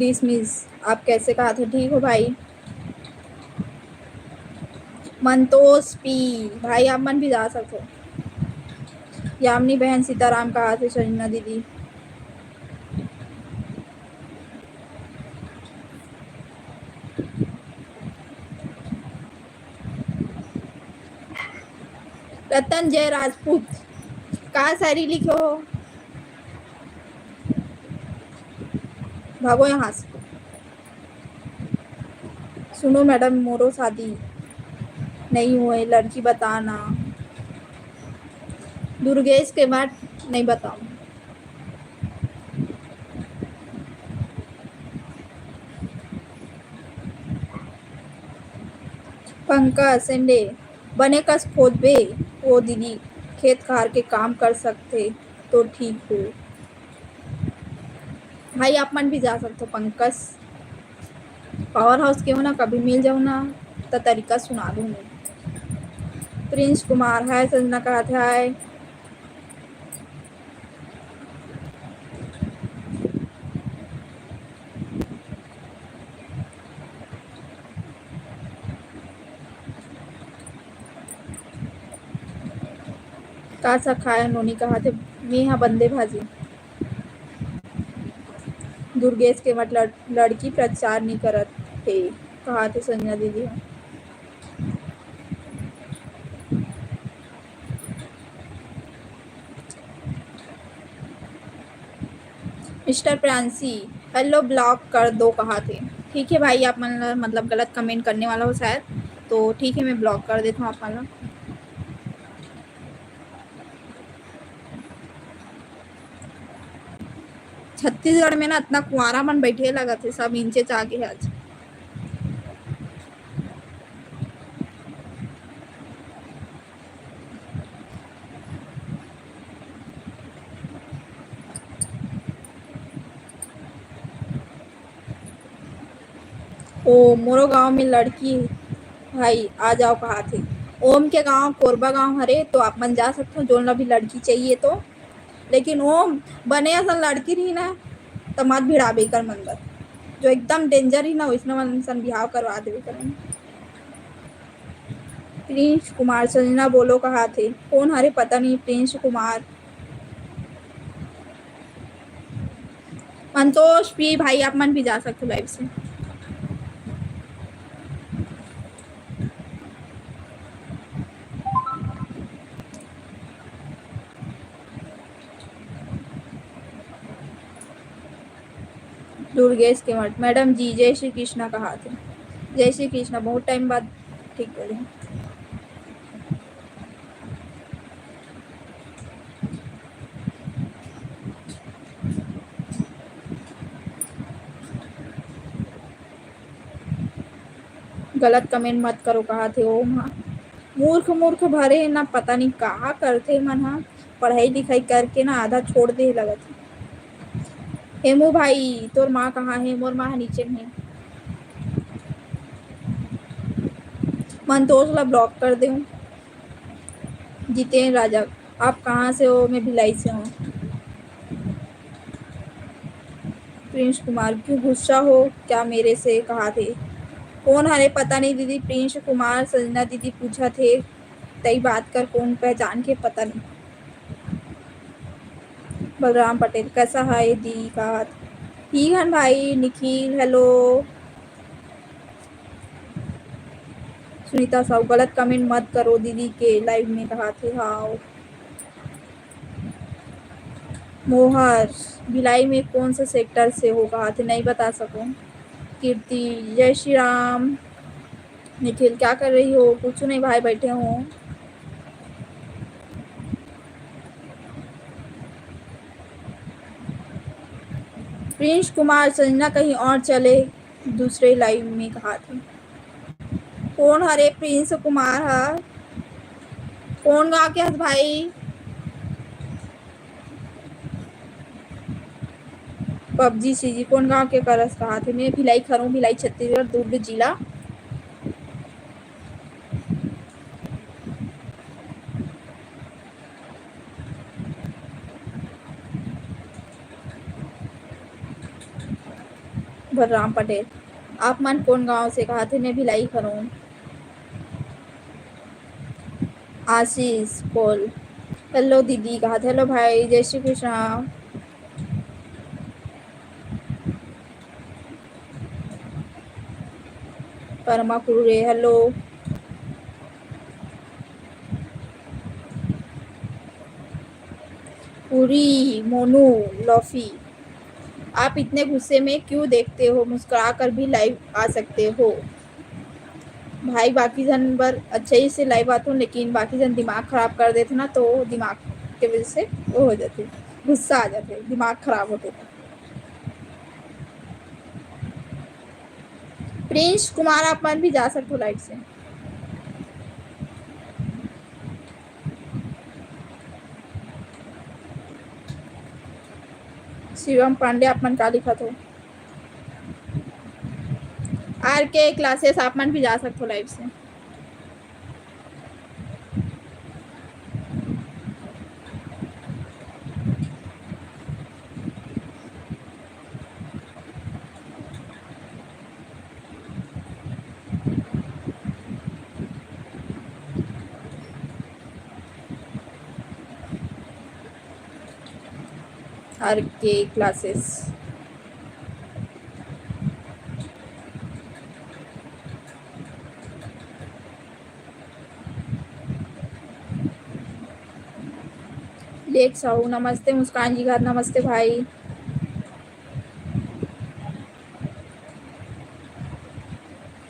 किसमिस, आप कैसे कहाथे? ठीक हो भाई? मंतोष पी, भाई आप मन भी जा सकते हो। यामिनी बहन सीताराम कहाथे, संजना दीदी। रतन जय राजपूत, का शायरी लिखे हो? भागो यहाँ से। सुनो मैडम, मोरो शादी नहीं हुए, लड़की बताना। दुर्गेश के मत नहीं बताऊँ। पंकज सेंडे, बने कस खोदबे ओ दीदी, खेत खार के काम कर सकथे तो ठीक हो। भाई आप मन भी जा सकते हो पंकज, पावर हाउस के हो ना, कभी मिल जाओ ना, तो तरीका सुना दूंगी। प्रिंस कुमार, हाय संजना कहाथे, हाय। का सा खाए नोनी कहाथे, मेहा बंदे भाजी। दुर्गेश के मतलब लड़की प्रचार नहीं करत हे, कहाथे संजना दीदी ह। मिस्टर प्रांसी, हेलो, ब्लॉक कर दो कहाथे। ठीक है भाई, आप मन ल-, मतलब गलत कमेंट करने वाला हो शायद, तो ठीक है, मैं ब्लॉक कर देता हूँ आप मन ल। छत्तीसगढ़ में ना इतना कुंवारा मन बैठे लगत हे, सब इंचे चागे हे आज। ओ मोरो गांव में लड़की भाई आ जाओ कहाथे। ओम के गांव कोरबा गांव हरे, तो आप मन जा सकते हो, जोन ला भी लड़की चाहिए तो। लेकिन ओम बने असन लड़की रही ना, तो मत भिड़ाबे कर मन बर, जो एकदम डेंजर ही ना, वैसने मन सन बिहाव करवा देबे कर। प्रिंस कुमार, संजना बोलो कहाथे, कौन हरे पता नहीं प्रिंस कुमार। मंतोष पी भाई, आप मन भी जा सकते हो लाइव से। दुर्गेश के मठ, मैडम जी, जय श्री कृष्णा कहाथे। जय श्री कृष्णा, बहुत टाइम बाद ठीक करे। गलत कमेंट मत करो, कहाथे ओम हा। मूर्ख मूर्ख भरे हे ना, पता नहीं का करथे मन हा। पढ़ाई लिखाई करके ना आधा छोड़ दे लगत हे। हेमू भाई, तोर माँ कहाँ हे? मोर माँ ह नीचे में हे। मन तो ओला ब्लॉक कर देहूँ। जितेन राजा, आप कहाँ से हो? मैं भिलाई से हूँ। प्रिंस कुमार, क्यों गुस्सा हो क्या मेरे से? कहाथे। कौन हरे पता नहीं दीदी, प्रिंस कुमार, संजना दीदी पूछा थे, तई बात कर, कौन पहचान के पता नहीं। बलराम पटेल, कैसा है दी? कहाथे। ठीक हन भाई। निखिल, हेलो। सुनीता साहू, गलत कमेंट मत करो दीदी के लाइव में, कहाथे। हाँ। मोहर, भिलाई में कौन सा सेक्टर से हो? कहाथे, नहीं बता सकूँ। कीर्ति, जय श्री राम। निखिल, क्या कर रही हो? कुछ नहीं भाई, बैठे हूँ। प्रिंस कुमार, संजना कहीं और चले, दूसरे लाइव में कहाथे। कौन हरे प्रिंस कुमार ह? कौन गाँव के हस भाई? पबजी सीजी कौन गाँव के करस? कहाथे। मैं भिलाई खरूँ, भिलाई छत्तीसगढ़, दुर्ग जिला। राम पटेल, आप मन कोन गांव से? कहाथे मैं भिलाई हरौं। आशीष कोल, hello दीदी, कहाथे hello भाई, जय श्री कृष्णा। परमा कुरुरे, hello। पूरी, मोनू, लॉफी, आप इतने गुस्से में क्यों देखते हो? मुस्कुरा कर भी लाइव आ सकते हो। भाई, बाकी जन बर अच्छा ही से लाइव आथों, लेकिन बाकी जन दिमाग खराब कर देथे ना, तो दिमाग के वजह से वो हो जाथे, गुस्सा आ जाथे, दिमाग खराब होथे। प्रिंस कुमार, आप मन भी जा सकते हो लाइव से। शिवम पांडे, आप मन का लिखत हो? आर के क्लासेस, आप मन भी जा सकते हो लाइव से। आर के क्लासेस। लेख साहू, नमस्ते। मुस्कान जी घर, नमस्ते भाई।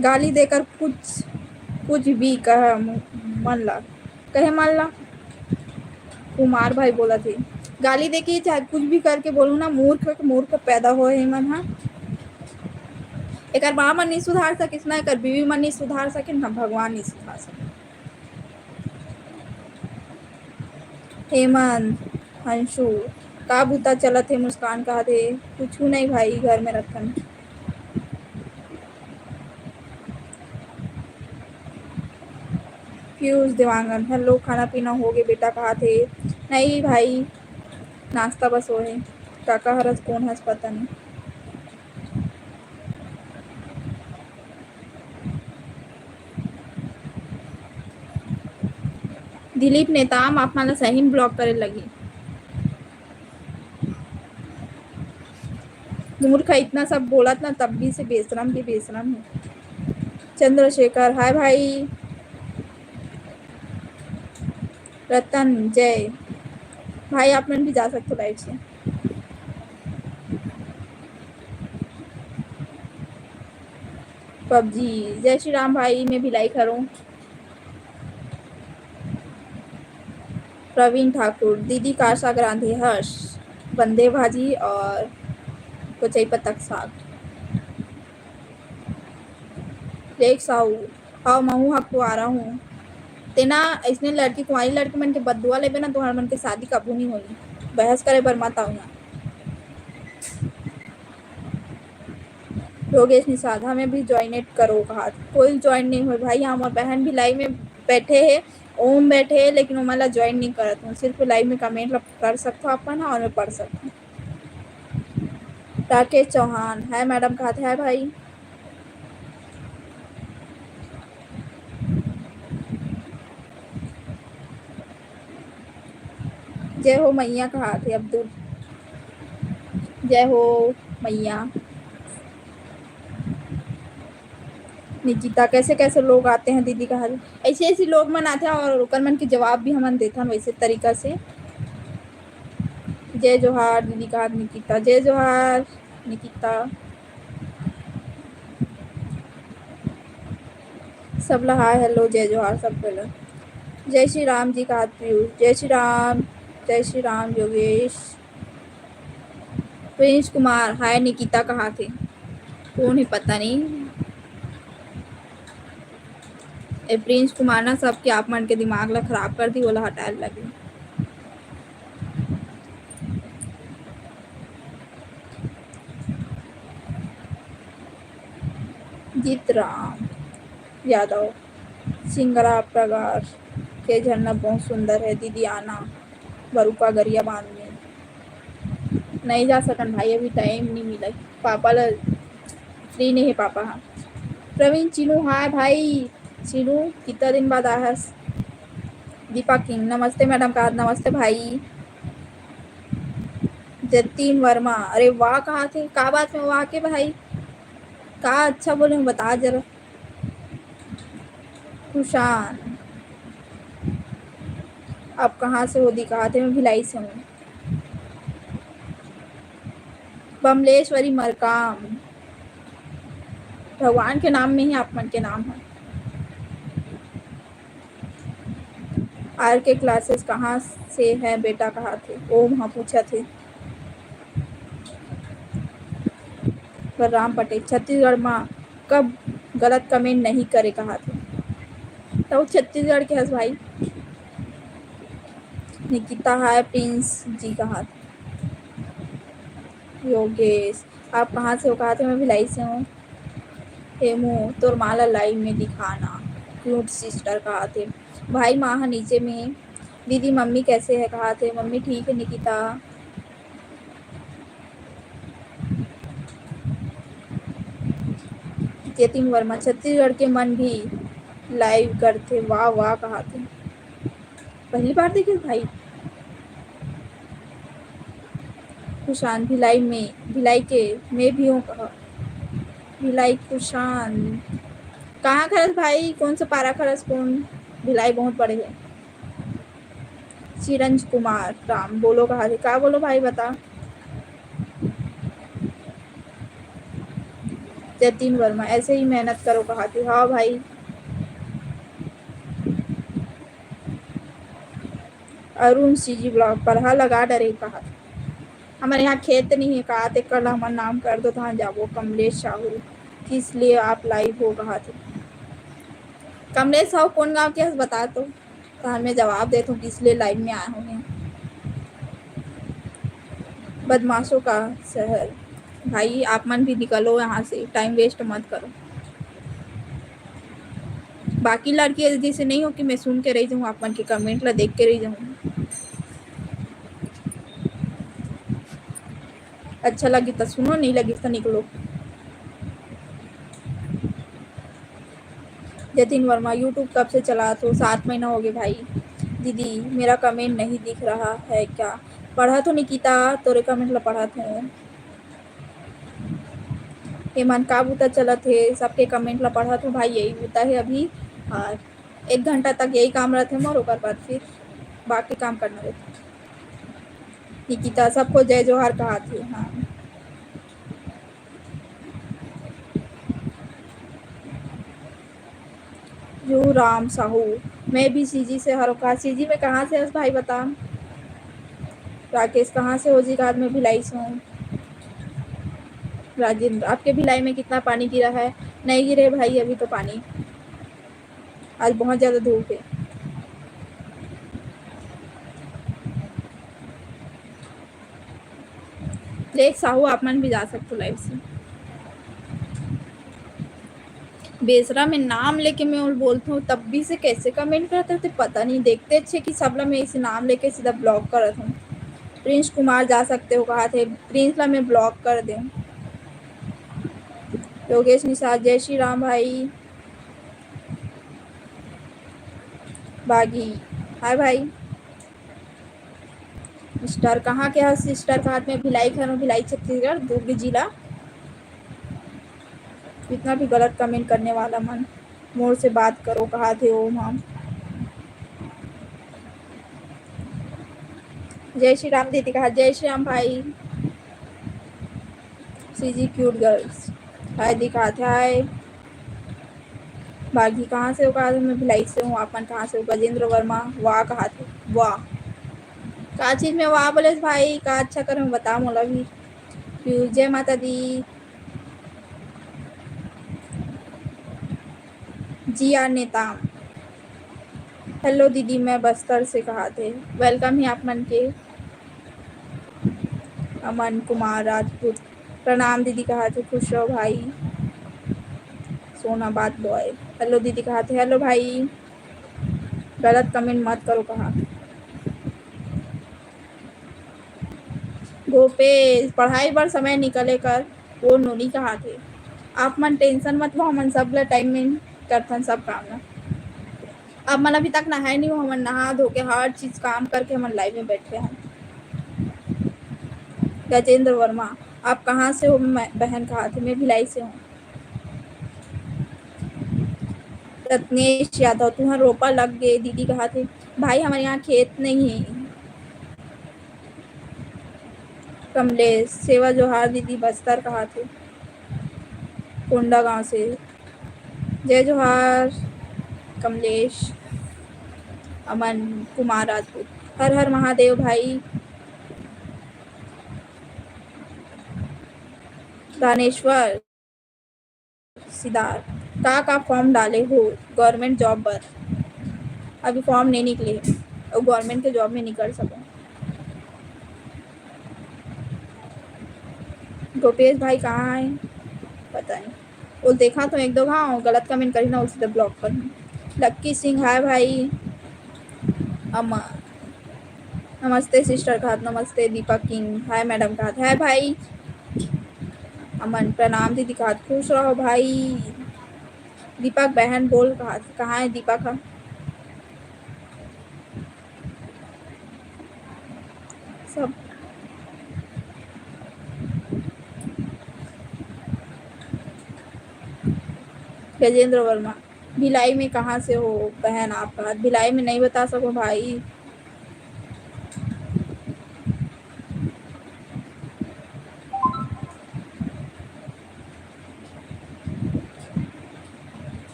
गाली देकर कुछ, कुछ भी कह मन ला, कहे मन ला। कुमार भाई बोलत हे, गाली देके चाहे कुछ भी करके बोलू ना, मूर्ख के मूर्ख पैदा होए हे मन ह। एकर माँ मन नहीं सुधार सकिस ना, एकर बीवी मन नहीं सुधार सकिन ना, भगवान नहीं सुधार सकिन। हेमंत, अंशु, का बुता चलत हे? मुस्कान कहाथे, कुछु नहीं भाई, घर में रखन। पीयूष देवांगन, hello, खाना पीना हो गे बेटा, कहाथे? नहीं भाई, नाश्ता बस होए। काका हरस कोन हस पता नहीं। दिलीप नेताम, आप मन ला सही में block करे लगही। मूर्ख इतना सब बोलत ना, तब भी से बेशरम के बेशरम है। चंद्रशेखर, हाय भाई। रतन, जय भाई, आप मन भी जा सकते हो लाइव से। पबजी, जय श्री राम भाई, मैं भी लाइक करूँ। प्रवीण ठाकुर, दीदी का साग रांधे हस, बंदे भाजी और कोचई पत्ता के साग। जय साहू, हाँ, महू ह कुआरा हूँ। तेना अइसने लड़की, कुंवारी लड़की मन के बददुआ लेबे ना, तुहर मन के शादी कभू नहीं होही। बहस करे बर मत आऊ यहाँ। योगेश निषाद, हमें भी join करो कहा। कोई join नहीं हुए भाई, यहाँ हमार बहन भी लाइव में बैठे है, ओम बैठे है, लेकिन ओमन ला join नहीं करत हूँ। सिर्फ लाइव में comment ला कर सकते हो अपन, हाँ, और मैं पढ़ सकता हूँ। राकेश चौहान, हाय मैडम, कहा थे हाय भाई। जय हो मैया कहा थे अब्दुल। जय हो मैया। निकिता, कैसे कैसे लोग आते हैं दीदी कहा थे। ऐसे ऐसे लोग मन आते हैं और ओकर मन के जवाब भी हमन देथन वैसे तरीका से। जय जोहार दीदी कहा निकिता, जय जोहार निकिता। सबला हाय हेलो जय जोहार सब कोला। जय श्री राम जी कहा पीयूष, जय श्री राम, जय श्री राम योगेश। प्रिंस कुमार, हाय निकिता कहा थे? कौन है पता नहीं। ए प्रिंस कुमार ना सबके आप मन के दिमाग ला खराब कर दी, ओला हटाए लगे। जीत राम यादव, सिंगरा प्रगार के झरना बहुत सुंदर है दीदी, आना बरुपा गरिया बांध में। नहीं जा सकन भाई, अभी टाइम नहीं मिला। पापा ला फ्री नहीं है पापा। हाँ, प्रवीण चिनू, हाय भाई। चिनू, कितना दिन बाद आया है? दीपा किंग, नमस्ते मैडम का, नमस्ते भाई। जतिन वर्मा, अरे वाह, कहा थे, का बात में वाह के भाई, का अच्छा बोले हूँ, बता जरा। कुशान, आप कहाँ से हो दी? कहा थे, मैं भिलाई से हूँ। बमलेश्वरी मरकाम, भगवान के नाम में ही आप मन के नाम है। आर के क्लासेस कहाँ से है बेटा, कहा थे? ओम हाँ पूछा थे। बलराम पटेल, छत्तीसगढ़ में कब गलत कमेंट नहीं करे, कहा थे? तो छत्तीसगढ़ के हस भाई। निकिता, हाय प्रिंस जी, कहा थे? योगेश, आप कहाँ से हो? कहा थे, मैं भिलाई से हूँ। हेमू, तोर माँ ला लाइव में दिखाना, क्यूट सिस्टर, कहा थे। भाई, माँ ह नीचे में। दीदी, मम्मी कैसे है? कहा थे, मम्मी ठीक है। निकिता, जतिन वर्मा, छत्तीसगढ़ के मन भी लाइव करथे, वाह वाह, कहा थे। पहली बार देखे भाई। कुशान, भिलाई में, भिलाई के मैं भी हूँ, कहा। भिलाई कुशान, कहाँ खरस भाई, कौन सा पारा खरस, कौन? भिलाई बहुत बड़े है। चिरंज कुमार राम, बोलो, कहा थे? का बोलो भाई, बता। जतिन वर्मा, ऐसे ही मेहनत करो, कहा थे? हाँ भाई। अरुण सीजी ब्लॉग, परहा लगा डरे, कहा थे? हमारे यहाँ खेत नहीं है, कहा थे, कल हमार नाम कर दो, तहाँ जाबो। कमलेश साहू, किस लिए आप लाइव हो, कहा थे? कमलेश साहू कौन गाँव के हस, बता तो, तहाँ मैं जवाब देत हूँ, किस लिए लाइव में आए होंगे। बदमाशों का शहर, भाई, आप मन भी निकलो यहाँ से, टाइम वेस्ट मत करो। बाकी लड़की जैसे नहीं हो कि मैं सुन के रह जाऊँ, आप मन के कमेंट ला देख के रह जाऊँ। अच्छा लगी तो सुनो, नहीं लगी तो निकलो। जतिन वर्मा, यूट्यूब कब से चलात हो? सात महीना हो गए भाई। दीदी, मेरा कमेंट नहीं दिख रहा है क्या? पढ़त हो निकिता, तोरे कमेंट ला पढ़त हो। एमन का बुता चलत हे, सबके कमेंट ला पढ़त हो भाई, यही बुता हे अभी। और एक घंटा तक यही काम रहथे मोर, ओकर बाद फिर बाकी काम करना रहथे। निकिता, सबको जय जोहार कहा थे। हाँ, यू राम साहू, मैं भी सीजी से हरों। कहा सीजी में कहाँ से हस भाई, बता। राकेश, कहाँ से हो जी? रात में भिलाई से हूँ। राजेंद्र, आपके भिलाई में कितना पानी गिरा है? नहीं गिरे भाई अभी तो पानी, आज बहुत ज़्यादा धूप है। देख साहू, आप मन भी जा सकते हो लाइव से। बेसरा में नाम लेके मैं बोलता हूँ, तब भी से कैसे कमेंट करते थे, पता नहीं। देखते अच्छे कि सबला मैं इसे नाम लेके सीधा ब्लॉक करत हूँ। प्रिंस कुमार जा सकते हो कहा थे, प्रिंस ला मैं ब्लॉक कर दें। योगेश निषाद, जय श्री राम भाई। बागी, हाय भाई। सिस्टर, कहाँ के हस सिस्टर? कहा थे, मैं भिलाई घर हूँ, भिलाई छत्तीसगढ़, दुर्ग जिला। इतना भी गलत कमेंट करने वाला मन, मोर से बात करो, कहा थे ओम हम। जय श्री राम दीदी, कहा जय श्री राम भाई। सीजी क्यूट गर्ल्स, हाय दी, कहा थे हाय। बागी, कहाँ से हो? कहा थे, मैं भिलाई से हूँ। आप मन कहाँ से हो? गजेंद्र वर्मा, वाह कहा थे, वाह। का चीज में वाह बोले भाई? का अच्छा करे हूँ, बता मोला भी। फिर जय माता दी। जी आर नेताम, हेलो दीदी, मैं बस्तर से कहा थे। वेलकम ही आप मन के। अमन कुमार राजपूत, प्रणाम दीदी कहा थे, खुश रहो भाई। सोना बात बॉय, हेलो दीदी कहा थे, हेलो भाई, गलत कमेंट मत करो कहा। गोपेश, पढ़ाई बर समय निकले कर, वो नोनी कहा थे। आप मन टेंशन मत लो, हमन सब ला टाइम में करथन सब काम ला। आप मन अभी तक नहाए नहीं हो, हमन नहा धो के हर चीज काम करके हमन लाइव में बैठे हैं। गजेंद्र वर्मा, आप कहाँ से हो? मैं बहन कहा थे, मैं भिलाई से हूँ। रत्नेश यादव, तुहर रोपा लग गए दीदी कहा थे। भाई, हमारे यहाँ खेत नहीं है। कमलेश, सेवा जोहार दीदी, बस्तर कहा थे, कोंडा गांव से। जय जोहार कमलेश। अमन कुमार राजपूत, हर हर महादेव भाई। दानेश्वर सिद्धार्थ, का का फॉर्म डाले हो गवर्नमेंट जॉब बर? अभी फॉर्म नहीं निकले हे, अउ गवर्नमेंट के जॉब में निकल सको। गोपेश भाई कहाँ है, पता नहीं। वो देखा तो एक दो घाव गलत कमेंट करी ना, उसे ब्लॉक कर। लक्की सिंह, हाय भाई। अमर, नमस्ते सिस्टर घात, नमस्ते दीपक किंग, हाय मैडम घात, हाय भाई। अमन, प्रणाम दीदी घात, खुश रहो भाई। दीपक बहन बोल, कहाँ, कहाँ है दीपक? हम सब गजेंद्र वर्मा, भिलाई में कहाँ से हो बहन आप? भिलाई में नहीं बता सको भाई।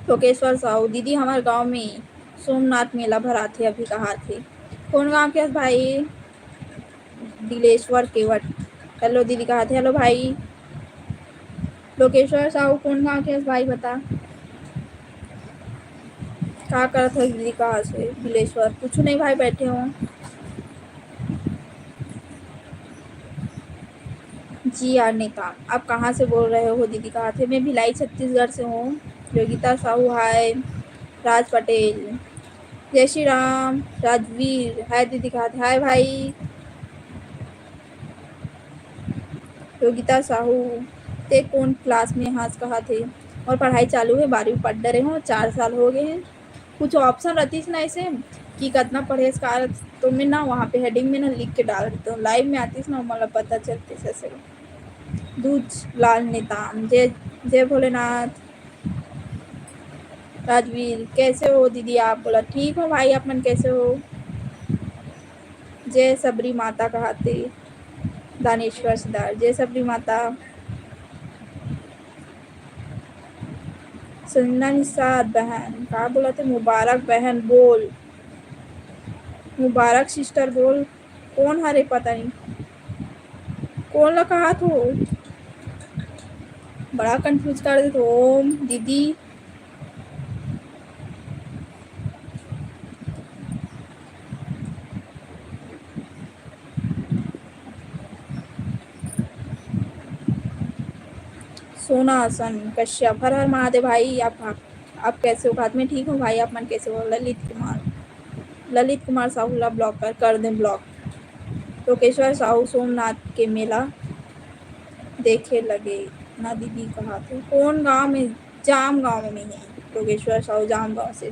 लोकेश्वर साहू, दीदी हमारे गांव में सोमनाथ मेला भराथे, अभी कहा थे। कौन गांव के हस भाई? दिलेश्वर केवट। हेलो दीदी कहा थे। हेलो भाई। लोकेश्वर साहू कौन गांव के हस भाई, बता। का करत हस दीदी, कहा से? दिलेश्वर, कुछ नहीं भाई, बैठे हो। जी आर नेताम, आप कहाँ से बोल रहे हो दीदी? कहा थे, मैं भिलाई छत्तीसगढ़ से हूँ। योगिता साहू, हाय। राज पटेल, जय श्री राम। राजवीर, हाय दीदी, कहा थे, हाय भाई। योगिता साहू, ते कौन क्लास में हस, कहा थे? और पढ़ाई चालू है, बारहवीं पढ़ डरे हो, चार साल हो गए हैं। कुछ ऑप्शन रहतीस ना ऐसे कि कितना पढ़े इसका, तो मैं ना वहाँ पे हेडिंग में ना लिख के डाल देता हूँ, लाइव में आतीस ना, मतलब पता चलतीस ऐसे। दूज लाल नेताम, जय, जय भोलेनाथ। राजवीर, कैसे हो दीदी आप? बोला, ठीक हो भाई, आप मन कैसे हो? जय सबरी माता कहा थे। दानेश्वर सिद्धार्थ, जय सबरी माता। संजना निषाद बहन, का बोला थे? मुबारक बहन बोल, मुबारक सिस्टर बोल। कौन हरे, पता नहीं कौन ला कहा थो, बड़ा कंफ्यूज कर दे थो। ओम दीदी, सोना असन कश्यप, हर हर महादेव भाई। आप, आप कैसे हो? बात में ठीक हो भाई, आप मन कैसे हो? ललित कुमार, ललित कुमार साहू ला ब्लॉक कर, कर दें ब्लॉक। लोकेश्वर साहू सोमनाथ के मेला देखे लगे ना दीदी, कहा थे? कौन गांव में? जाम गांव में है लोकेश्वर साहू, जाम गांव से।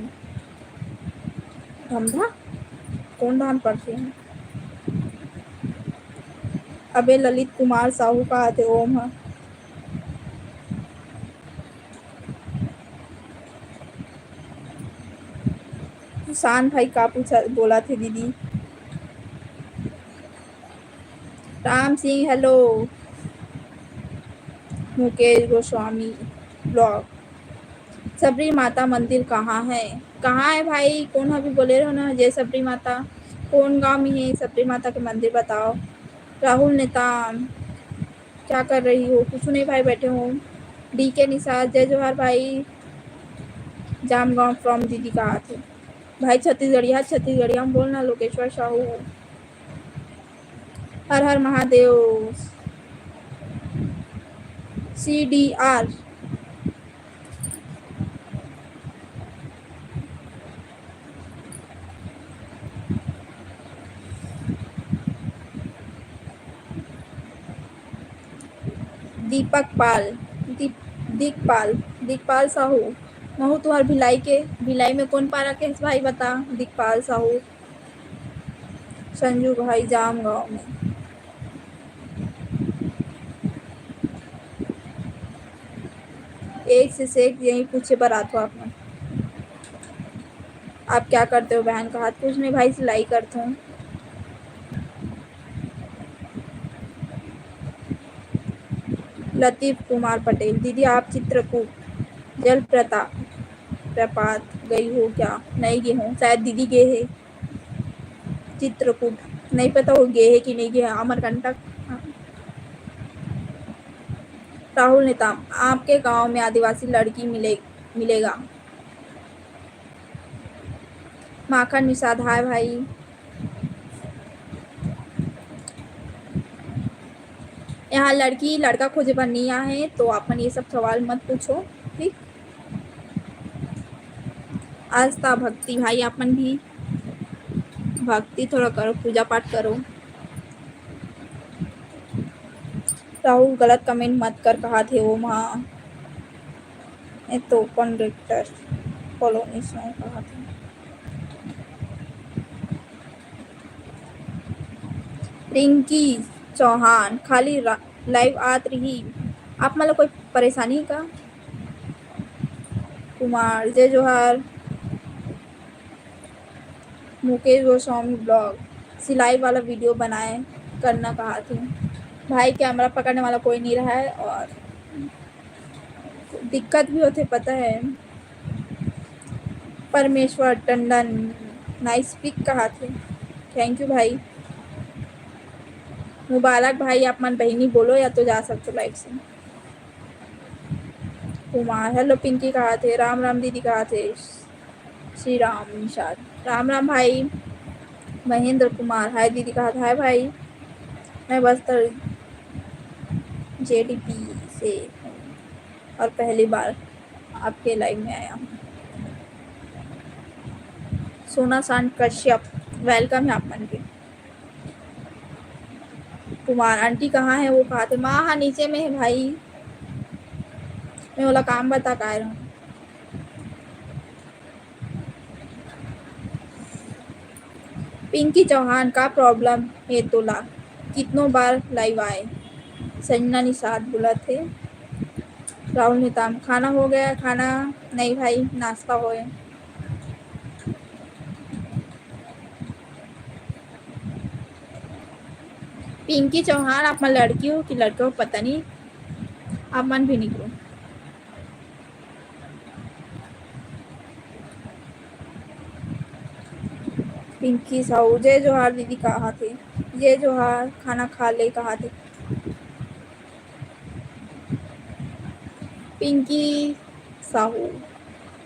धमधा कौन धाम पढ़ते हैं? अबे ललित कुमार साहू कहा थे ओम ह। सुशांत भाई का पूछा, बोला थे दीदी? राम सिंह, हेलो। मुकेश गोस्वामी ब्लॉग, सबरी माता मंदिर कहाँ है? कहाँ है भाई? कौन अभी बोले रहो ना, जय सबरी माता। कौन गांव में है सबरी माता के मंदिर, बताओ। राहुल नेताम, क्या कर रही हो? कुछ नहीं भाई, बैठे हो। डी के निषाद, जय जोहार भाई। जामगांव फ्रॉम दीदी कहा थे भाई? छत्तीसगढ़िया, छत्तीसगढ़िया में बोलना। लोकेश्वर साहू, हर हर Mahadev. C D R. Deepak Pal, दीप-, दिकपाल, दिकपाल साहू, महू तुहर भिलाई के, भिलाई में कौन पारा के हस भाई बता, दिकपाल साहू, संजू भाई जाम गाँव में। एक से, से एक यही पूछे बर आथो आप मन। आप क्या करते हो बहन का हाथ? कुछ नहीं भाई, सिलाई करता हूँ। लतीफ कुमार पटेल, दीदी आप चित्रकूट जल प्रता-, प्रपात गई हो क्या? नहीं गए हूँ, शायद दीदी गए है चित्रकूट, नहीं पता वो गए है कि नहीं गए है। अमरकंटक, हाँ। राहुल नेताम, आपके गांव में आदिवासी लड़की मिले, मिलेगा? माखन निषाद, हाय भाई। यहाँ लड़की लड़का खोजे बर नहीं आए हैं, तो आप मन ये सब सवाल मत पूछो, ठीक? आस्था भक्ति भाई, आप मन भी भक्ति थोड़ा करो, पूजा पाठ करो। राहुल गलत comment मत कर, कहा थे वो माँ। ए तो अपन रिक्टर कॉलोनी से कहा थे। रिंकी चौहान, खाली रा-, live आत रही, आप मन ला कोई परेशानी का? कुमार, जय जोहार। मुकेश गोस्वामी blog, सिलाई वाला video बनाए करना कहा थे। भाई, camera पकड़ने वाला कोई नहीं रहा है और दिक्कत भी होते, पता है। परमेश्वर टंडन, nice pic कहा थे। Thank you भाई। मुबारक भाई, आप मन बहिनी बोलो या तो जा सकते live से। कुमार, hello पिंकी कहा थे, राम राम दीदी कहा थे, श्री राम निषाद, राम राम भाई। महेंद्र कुमार, हाय दीदी कहा था, हाय भाई। मैं बस्तर जेडीपी से हूँ और पहली बार आपके live में आया हूँ। सोना शांत कश्यप, welcome है आप मन के। कुमार, आंटी कहाँ है? वो कहा थे, माँ, हाँ, नीचे में है भाई, मैं ओला काम बता के आए रहूँ। पिंकी चौहान, का problem है तोला? कितनो बार live आए? संजना निषाद बोला थे। राहुल नेताम, खाना हो गया? खाना नहीं भाई, नाश्ता होए। पिंकी चौहान, आप मन लड़की हो कि लड़का हो, पता नहीं, आप मन भी निकलो। पिंकी साहू, जय जोहार दीदी, कहा थे? जय जोहार, खाना खा ले, कहा थे? पिंकी साहू,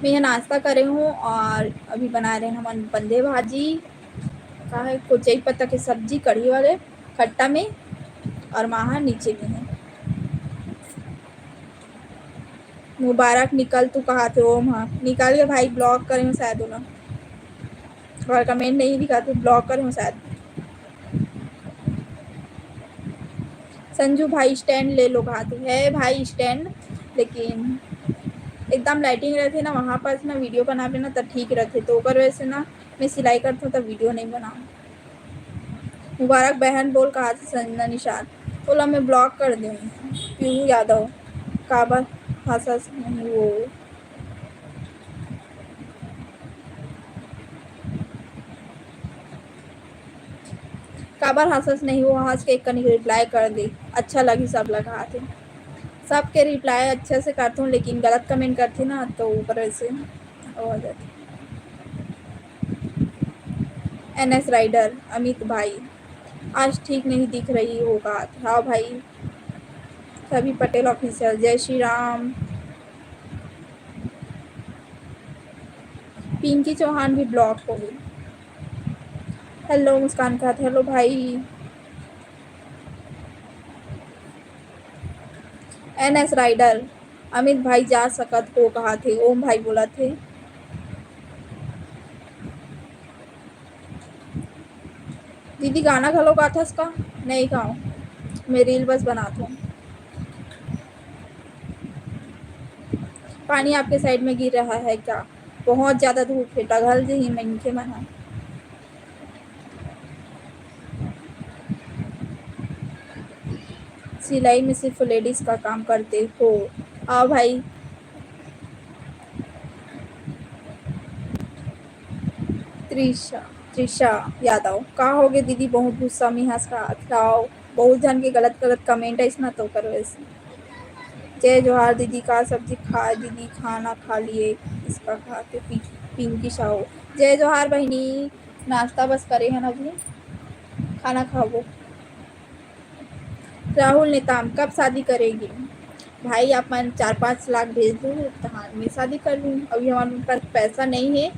मैं नाश्ता करे हूँ और अभी बना रहे हैं हमन बंदे भाजी, का है, कोचई पत्ता के सब्जी, कढ़ी वाले, खट्टा में, और माँ हा नीचे में है। मुबारक निकल तू कहा थे, ओम हा निकल के भाई, block करे हूँ शायद ओला, और comment नहीं दिखा थे, block करे हूँ शायद। संजू भाई stand ले लो कहा थे, है भाई stand, लेकिन एकदम lighting रहते ना, वहाँ पास ना video बनावे ना तो ठीक रहते, तो ओकर वजह से ना मैं सिलाई करता हूँ तो video नहीं बनाऊँ। मुबारक बहन बोल कहा थे संजना निषाद, ओला मैं block कर दूँ। पीहू यादव, काबर हंसस नहीं वो, काबर हंसस नहीं वो, हंस के एक कनिक reply कर दे, अच्छा लगी सब ला कहा थे। सबके reply अच्छे से करथूँ, लेकिन गलत comment करथे ना, तो ओकर वजह से हो जाथे। एन एस राइडर, अमित भाई, आज ठीक नहीं दिख रही हो का? हाँ भाई, सभी पटेल official, जय श्री राम। पिंकी चौहान भी block हो गई। Hello मुस्कान कहा थे, hello भाई। एन एस राइडर, अमित भाई जा सकत हो कहा थे, ओम भाई बोला थे। दीदी गाना घलो गाथस का? नहीं गाओ, मैं reel बस बनात हूँ। पानी आपके side में गिर रहा है क्या? बहुत ज्यादा धूप हे, टघल जही मनखे मन ह। सिलाई में सिर्फ ladies का काम करते हो। आओ भाई। त्रिशा, त्रिशा यादव, का होगे दीदी, बहुत गुस्सा में हंस रहा था। बहुत झन के गलत गलत comment आइस ना, तो करो ऐसे। जय जोहार दीदी, का सब्जी खाए दीदी, खाना खा लिए, इसका खाते पी-, पिंकी साहू। जय जोहार बहिनी, नाश्ता बस करे हन अभी, खाना खाबो। राहुल नेताम, कब शादी करेगी? भाई, आप मन चार पाँच लाख भेज दो, तहान मैं शादी कर लूँ। अभी हमारे पास पैसा नहीं है,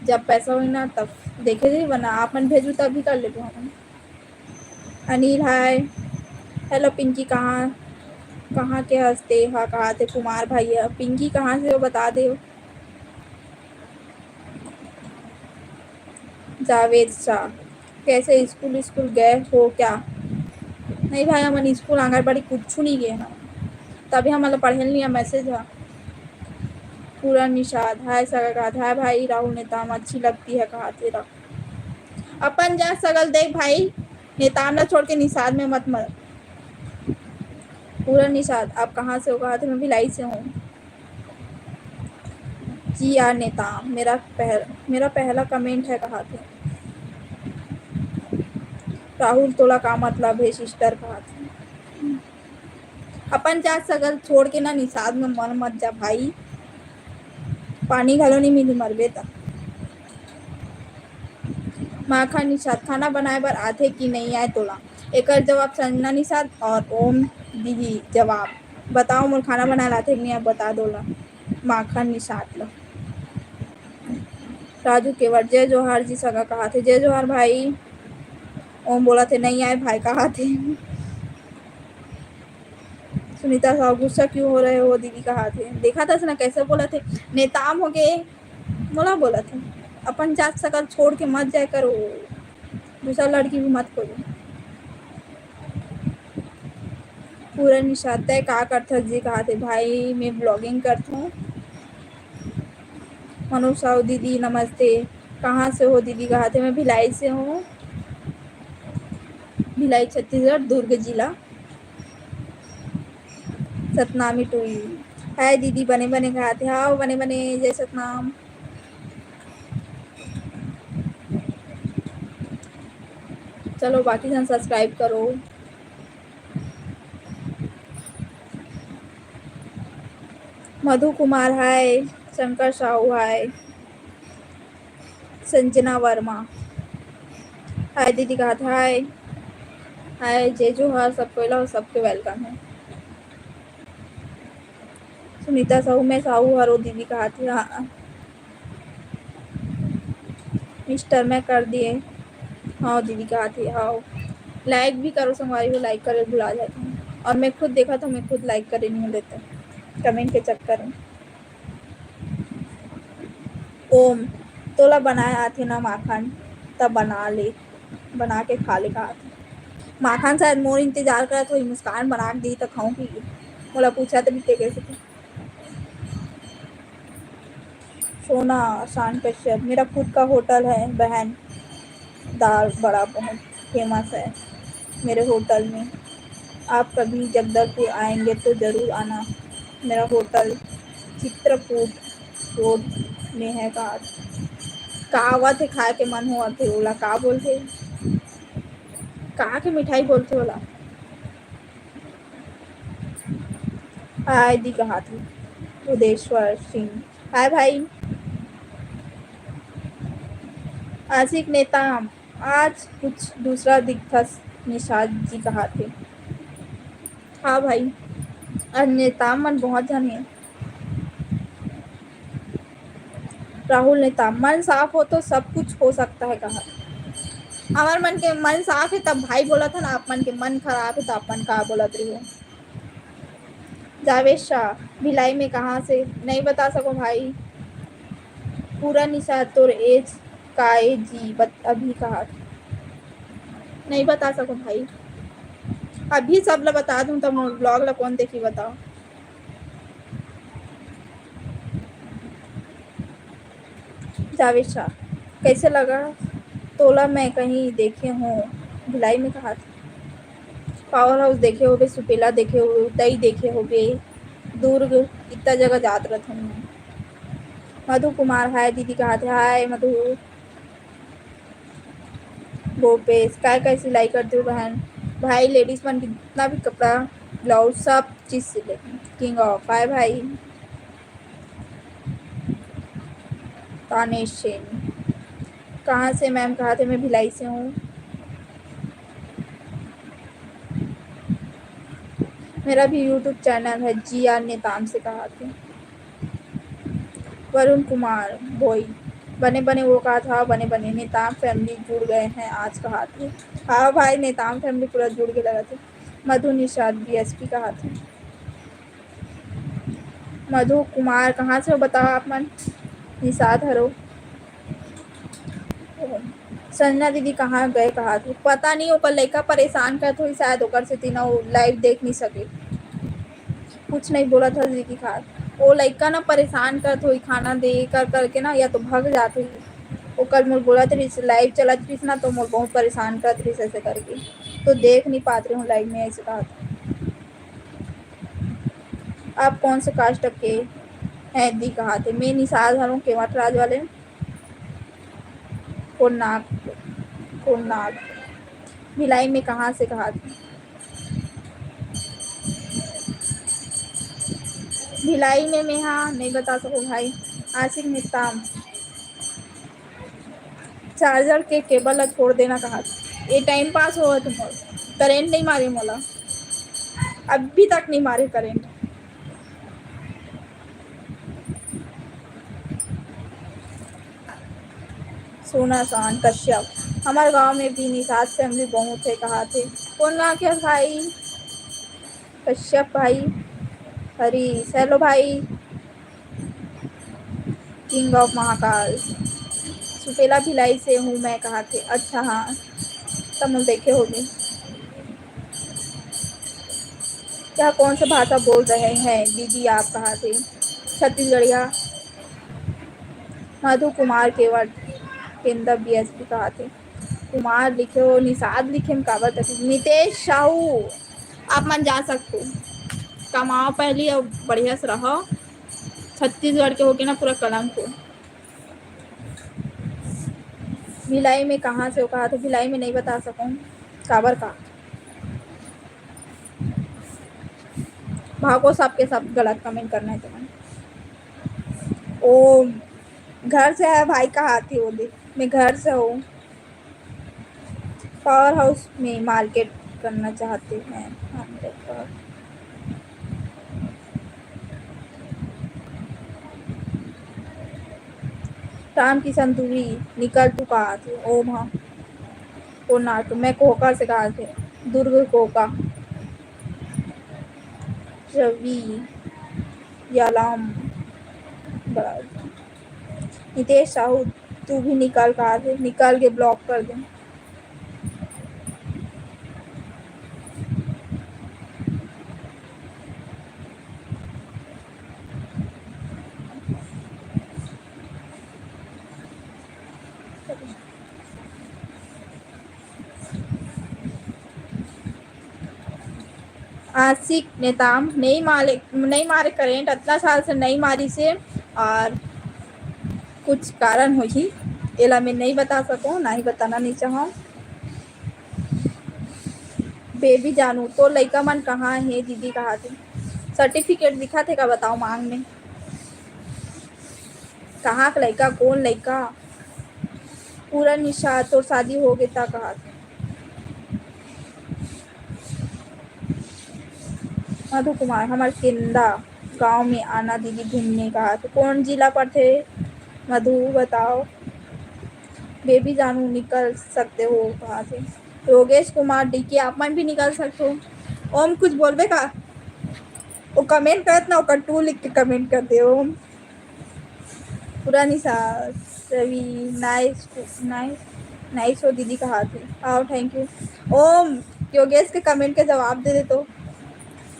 जब पैसा होई ना, तब देखे जाही, वरना आप मन भेजू, तभी कर लेबो हम। अनिल, हाय। हेलो पिंकी, कहाँ, कहाँ के हस ते हा? कहा थे कुमार भैया। पिंकी कहाँ से हो, बता दे। जावेद शाह, कैसे स्कूल, स्कूल गए हो क्या? नहीं भाई, हमन स्कूल, आंगनबाड़ी कुछ नहीं गए हैं, तभी हमन ला पढ़े नहीं message है। पूरा निषाद, हाय सगा कहा था, हाय भाई, राहुल नेताम अच्छी लगती है कहा तेरा। अपन जात सगा ल देख भाई, नेताम ला छोड़ के निषाद में मत मर। पूरा निषाद, आप कहाँ से हो? कहा थे, मैं भिलाई से हूँ। जी यार नेताम, मेरा पहल-, मेरा पहला comment है कहा थे। राहुल, तोला का मतलब है sister कहा थे। अपन जात सगा ल छोड़ के ना निषाद में मन मत जा भाई, पानी घलो नहीं मिली मरबे त। माखन निषाद, खाना बनाए बर आथे कि नहीं आए तोला? एकर जवाब संजना निषाद और ओम दीदी जवाब। बताओ मोर खाना बनाए ला आथे कि नहीं, आप बता दो ला। माखन निषाद ला। राजू केवट, जय जोहार जी सगा कहा थे। जय जोहार भाई। ओम बोला थे नहीं आए भाई कहा थे। सुनीता साहू, गुस्सा क्यों हो रहे हो दीदी कहा थे। देखा था ना कैसे बोला थे, नेताम हो गए, मोला बोला थे अपन जात सगा ल छोड़ के मत जाए करो, दूसरा लड़की भी मत खोजो। पूरा निषाद, तय का करथस जी कहा थे। भाई मैं vlogging करथूँ। मनोज साहू, दीदी नमस्ते, कहाँ से हो दीदी कहा थे। मैं भिलाई से हूँ, भिलाई छत्तीसगढ़, दुर्ग जिला। सतनामी टू। हाय दीदी, बने बने कहा थे। हाँ बने बने, जय सतनाम। चलो बाकी जन subscribe करो। मधु कुमार हाय, शंकर साहू हाय, संजना वर्मा हाय दीदी कहा थे। हाय हाय, जय जोहार सबको ला, सबके welcome है। सुनीता साहू, मैं साहू हरो दीदी कहा थे। हाँ mister मैं कर दिए। हाँ दीदी कहा थे। हाँ like भी करो संगवारी हो, like करे भुला जाते हैं। और मैं खुद देखा तो मैं खुद like करे नहीं लेते comment के चक्कर में। ओम, तोला बनाए आथे ना माखन, तब बना ले, बना के खा ले कहा थे। माखन शायद मोर इंतजार करत होही, मुस्कान बना के दी त खाऊं पी। मोला पूछा तो बीते कैसे थे। सोना शान कश्यप, मेरा खुद का होटल है बहन, दाल बड़ा बहुत famous है मेरे होटल में। आप कभी जगदलपुर आएंगे तो जरूर आना। मेरा होटल चित्रकूट रोड में है कहा थे। का आवत हे खाए के मन होवत हे, ओला का बोलथे? का के मिठाई बोलथे ओला? हाय दी कहा थे। उदेश्वर सिंह, हाय भाई। आशिक नेताम, आज कुछ दूसरा दिखथस निषाद जी कहा थे। हाँ भाई, आज नेताम मन बहुत झन हे। राहुल नेताम, मन साफ हो तो सब कुछ हो सकता है कहा। हमर मन के मन साफ हे तब भाई बोलत हन, आप मन के मन खराब हे त आप मन का बोलत रहिहू। जावेद शाह, भिलाई में कहाँ से? नहीं बता सको भाई। पूरा निषाद, तोर age का ए जी, बत-, अभी कहा। नहीं बता सको भाई, अभी सब ला बता दूं तब मोर vlog ला कौन देखी बताओ। जावेद शाह, कैसे लगा तोला? मैं कहीं देखे हूँ, भिलाई में कहा था। पावर हाउस देखे होबे, सुपेला देखे होबे, उतई देखे होबे, दुर्ग, इतना जगह जात रहत हूँ। मधु कुमार, हाय दीदी कहा थे। हाय मधु। भूपेश, काय काय सिलाई कर दो बहन? भाई, लेडीज मन जितना भी कपड़ा, ब्लाउज, सब चीज सिले। किंग ऑफ, हाय भाई। तानेश सेन, कहाँ से मैम? कहा थे, मैं भिलाई से हूँ। मेरा भी यूट्यूब चैनल है, जी आर नेताम से कहा थे। वरुण कुमार भोई, बने बने वो कहा था, बने बने नेताम फैमिली जुड़ गए हैं आज कहा थे। हाँ भाई, नेताम फैमिली पूरा जुड़ के लगा थे। मधु निषाद, बीएसपी कहा थे। मधु कुमार, कहाँ से हो बताओ आप मन? निषाद हरो। संजना दीदी कहाँ गए कहा थे? पता नहीं, ओकर लइका परेशान करत होही शायद, ओकर सेती ना वो लाइव देख नहीं सके। कुछ नहीं बोला था दीदी खास, वो लइका ना परेशान करत होही, खाना दे कर करके ना, या तो भाग जात होही। वो कल मोर बोलत रहिस, लाइव चलत रहिस ना, तो मोर बहुत परेशान करत रहिस ऐसे करके, तो देख नहीं पात रही हूँ लाइव में, ऐसे कहा था। आप कौन से कास्ट के हैं दी कहा थे? मैं निषाद हरों, केवट राज वाले। कोनाक, कोनाक। भिलाई में कहाँ से कहा थे? भिलाई में मैं हाँ नहीं बता सकूँ भाई। आशिक नेताम, चार्जर के केबल ला छोड़ देना कहा थे। ये टाइम पास होवत मोर, करंट नहीं मारे मोला, अभी तक नहीं मारे करंट। सोना चांद कश्यप, हमारे गांव में भी निषाद फैमिली बहुत है कहा थे। कौन गांव के भाई? कश्यप भाई, हरीश, हेलो भाई। किंग ऑफ महाकाल, सुपेला भिलाई से हूँ मैं कहा थे। अच्छा हाँ, तब हम देखे होंगे। क्या कौन सा भाषा बोल रहे हैं दीदी आप कहा थे? छत्तीसगढ़िया। मधु कुमार केवट, केंद्र बीएसपी कहा थे। कुमार लिखे हो, निषाद लिखे में काबर तकलीफ? नितेश साहू, आप मन जा सकते हो, कमाओ पहली और बढ़िया से रहो। छत्तीसगढ़ के होके ना पूरा कलंक हो। भिलाई में कहाँ से हो कहा थे? भिलाई में नहीं बता सकूँ, काबर का भागो, सबके सब गलत कमेंट करना है तुम्हें। ओ घर से है भाई, कहा थी वो देख, मैं घर से हूँ। पावर हाउस में मार्केट करना चाहते हैं हम लोग का। राम किशन दूरी निकल चुका थी। ओम हाँ, कोनाक, मैं कोका से कहा थे, दुर्ग कोका। रवि यालाम, बड़ा। नितेश साहू, तू भी निकल कहा थे, निकल के ब्लॉक कर दे। आशिक नेताम, नहीं मारे, नहीं मारे करंट, अतना साल से नहीं मारी से, और कुछ कारण होही, एला मैं नहीं बता सकूँ, ना ही बताना नहीं चाहूँ। बेबी जानू, तो लइका मन कहाँ हे दीदी, कहा थे? सर्टिफिकेट दिखा थे का, बताओ मांग में। कहाँ के लइका, कौन लइका? पूरा निशा, तोर शादी हो गए ता कहा थे। मधु कुमार, हमार केंदा गांव में आना दीदी घूमने कहा थे। कौन जिला पड़थे मधु, बताओ। बेबी जानू निकल सकते हो कहा थे। योगेश कुमार डीके, आप मन भी निकल सकते हो। ओम कुछ बोलबे का? वो कमेंट करत ना, ओकर टू लिख के कमेंट कर दे ओम। पूरा निशा, रवि, नाइस, नाइस, नाइस हो दीदी कहा थे। आओ, थैंक यू। ओम, योगेश के कमेंट के जवाब दे दे तो।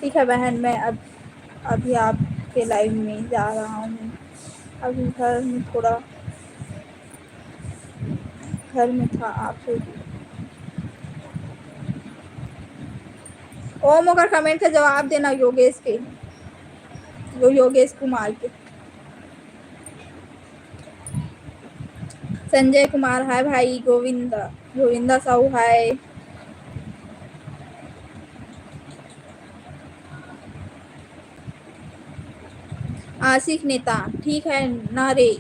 ठीक है बहन, मैं अब, अभी आपके लाइव में जा रहा हूँ। अभी घर में थोड़ा घर में था आप लोग। ओम, ओकर comment के जवाब देना योगेश के, यो-, योगेश कुमार के। संजय कुमार, हाय भाई। गोविंदा, गोविंदा साहू, हाय। आशिक नेता, ठीक है ना रे,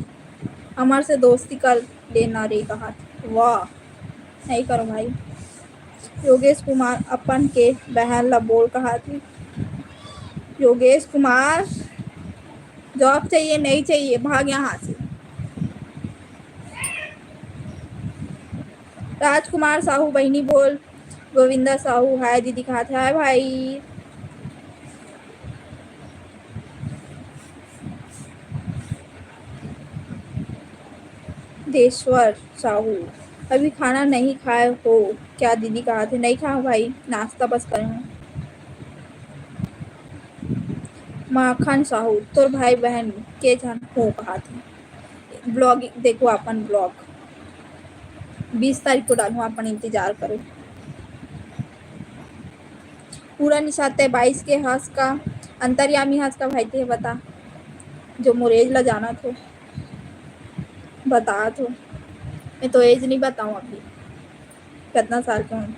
हमर से दोस्ती कर लेना रे, कहा। वाह, नहीं करो भाई। योगेश कुमार, अपन के बहन ला बोल, कहा थी। योगेश कुमार, job चाहिए, नहीं चाहिए, भाग यहाँ से। राजकुमार साहू, बहिनी बोल। गोविंदा साहू, हाय दीदी, कहा था, हाय भाई। देश्वर साहू, अभी खाना नहीं खाए हो क्या दीदी, कहा थे, नहीं खाओ भाई, नाश्ता बस करे हूँ। माखन साहू, तोर भाई बहन के झन हो, कहा थे। Vlog देखो, अपन vlog बीस तारीख को डालूँ, अपन इंतजार करो। पूरा निशाते बाईस के हस का, अंतर्यामी हस का भाई, ते बता, जो मोर age ला जाना थो, बता थो। मैं तो age नहीं बताऊँ अभी, कितना साल के हूँ।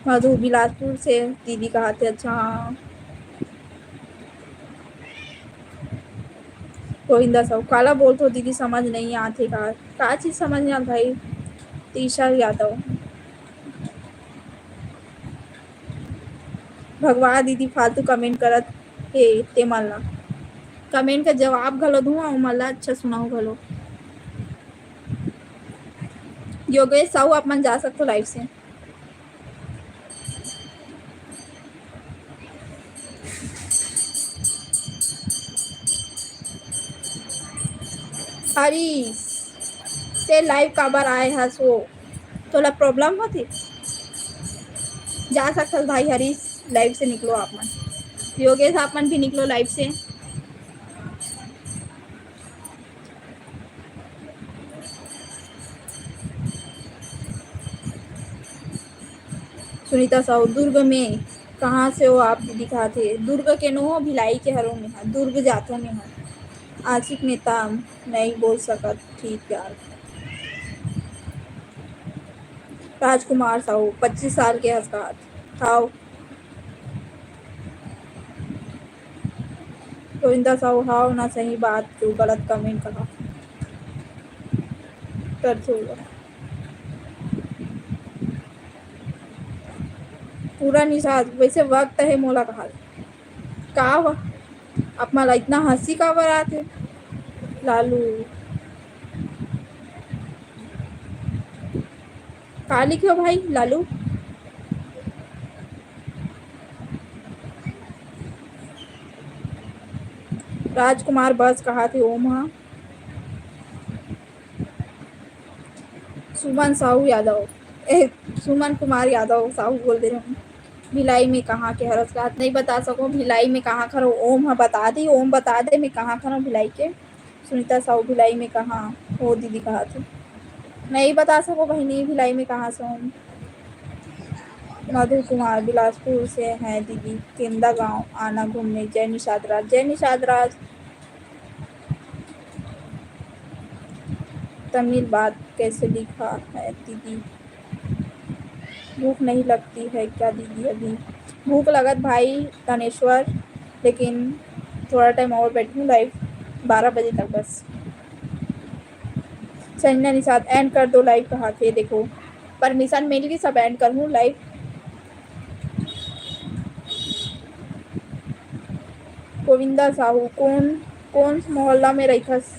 मधु बिलासपुर से दीदी, कहा थे, अच्छा, हाँ। गोविंदा साहू, काला बोलथो दीदी, समझ नहीं आथे का? का चीज समझ नहीं आत भाई? तीशा यादव, भगवा दीदी फालतू comment करत हे, ते मन ला comment का जवाब घलो दूँ, अउ मन ला अच्छा सुनाओ घलो। योगेश साहू, आप मन जा सकथो live से। हरीश, ते live काबर आए हस वो? तोला problem होथे? जा सकथस भाई हरीश, live से निकलो आप मन। योगेश, आप मन भी निकलो live से। सुनीता साहू, दुर्ग में कहाँ से हो आप दीदी, कहा थे? दुर्ग के नो हो, भिलाई के हरो में हा, दुर्ग जाथो में हा। आशिक नेता, नहीं बोल सकत, ठीक यार। राजकुमार साहू, पच्चीस साल के हस का हाव। गोविंदा साहू, हाव ना, सही बात, तू गलत comment कहा कर छूगा। पूरा निषाद, वैसे वक्त है मोला कहा। का हुआ? आप मन ला इतना हंसी काबर आथे? लालू, का लिखे हो भाई? लालू। राजकुमार बस कहा थे ओम हा। सुमन साहू यादव, ए, सुमन कुमार यादव साहू बोल दे रहे हूँ। भिलाई में कहाँ के हरस का? नहीं बता सको भिलाई में कहाँ खरो। ओम हा बता दी, ओम बता दे मैं कहाँ खरो भिलाई के। सुनीता साहू, भिलाई में कहाँ हो दीदी, कहा थे? नहीं बता सको बहिनी, भिलाई में कहाँ से हो? मधु कुमार बिलासपुर से हैं दीदी, केंदा गांव आना घूमने। जय निषाद राज, जय निषाद राज। तमिल बात कैसे लिखा है दीदी? भूख नहीं लगती है क्या दीदी अभी? भूख लगत भाई तनेश्वर, लेकिन थोड़ा time और बैठूँ live बारह बजे तक बस। संजना निषाद, end कर दो live, कहा थे? देखो, permission मिल गई, सब end कर हूँ live। गोविंदा साहू, कौन, कौन मोहल्ला में रहिथस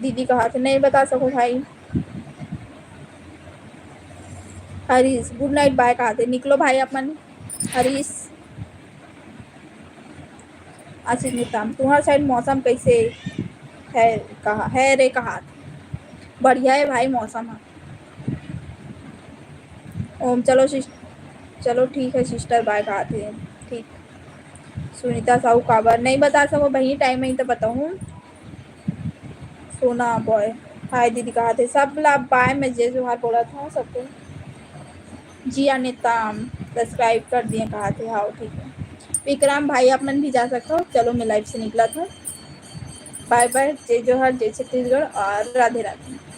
दीदी, कहा थे? नहीं बता सको भाई। हरीश, good night, bye, कहा थे? निकलो भाई अपन। हरीश, आशीष मितान, तुम्हार side मौसम कैसे है? कहा है रे, कहा थे? बढ़िया है भाई मौसम ह। ओम, चलो सिस-, चलो ठीक है sister, bye, कहा थे? ठीक। सुनीता साहू, काबर नहीं बता सको बहिनी, time ही तो बताऊँ। सोना boy, हाय दीदी कहा थे, सब ला बाय, मैं जय जोहार बोला था सबको। जिया नेताम सब्सक्राइब कर दिए कहा थे, हाँ ठीक है। विक्रम भाई आप मन भी जा सकते हो। चलो मैं लाइव से निकला था, बाय बाय, जय जोहार, जय छत्तीसगढ़ और राधे राधे।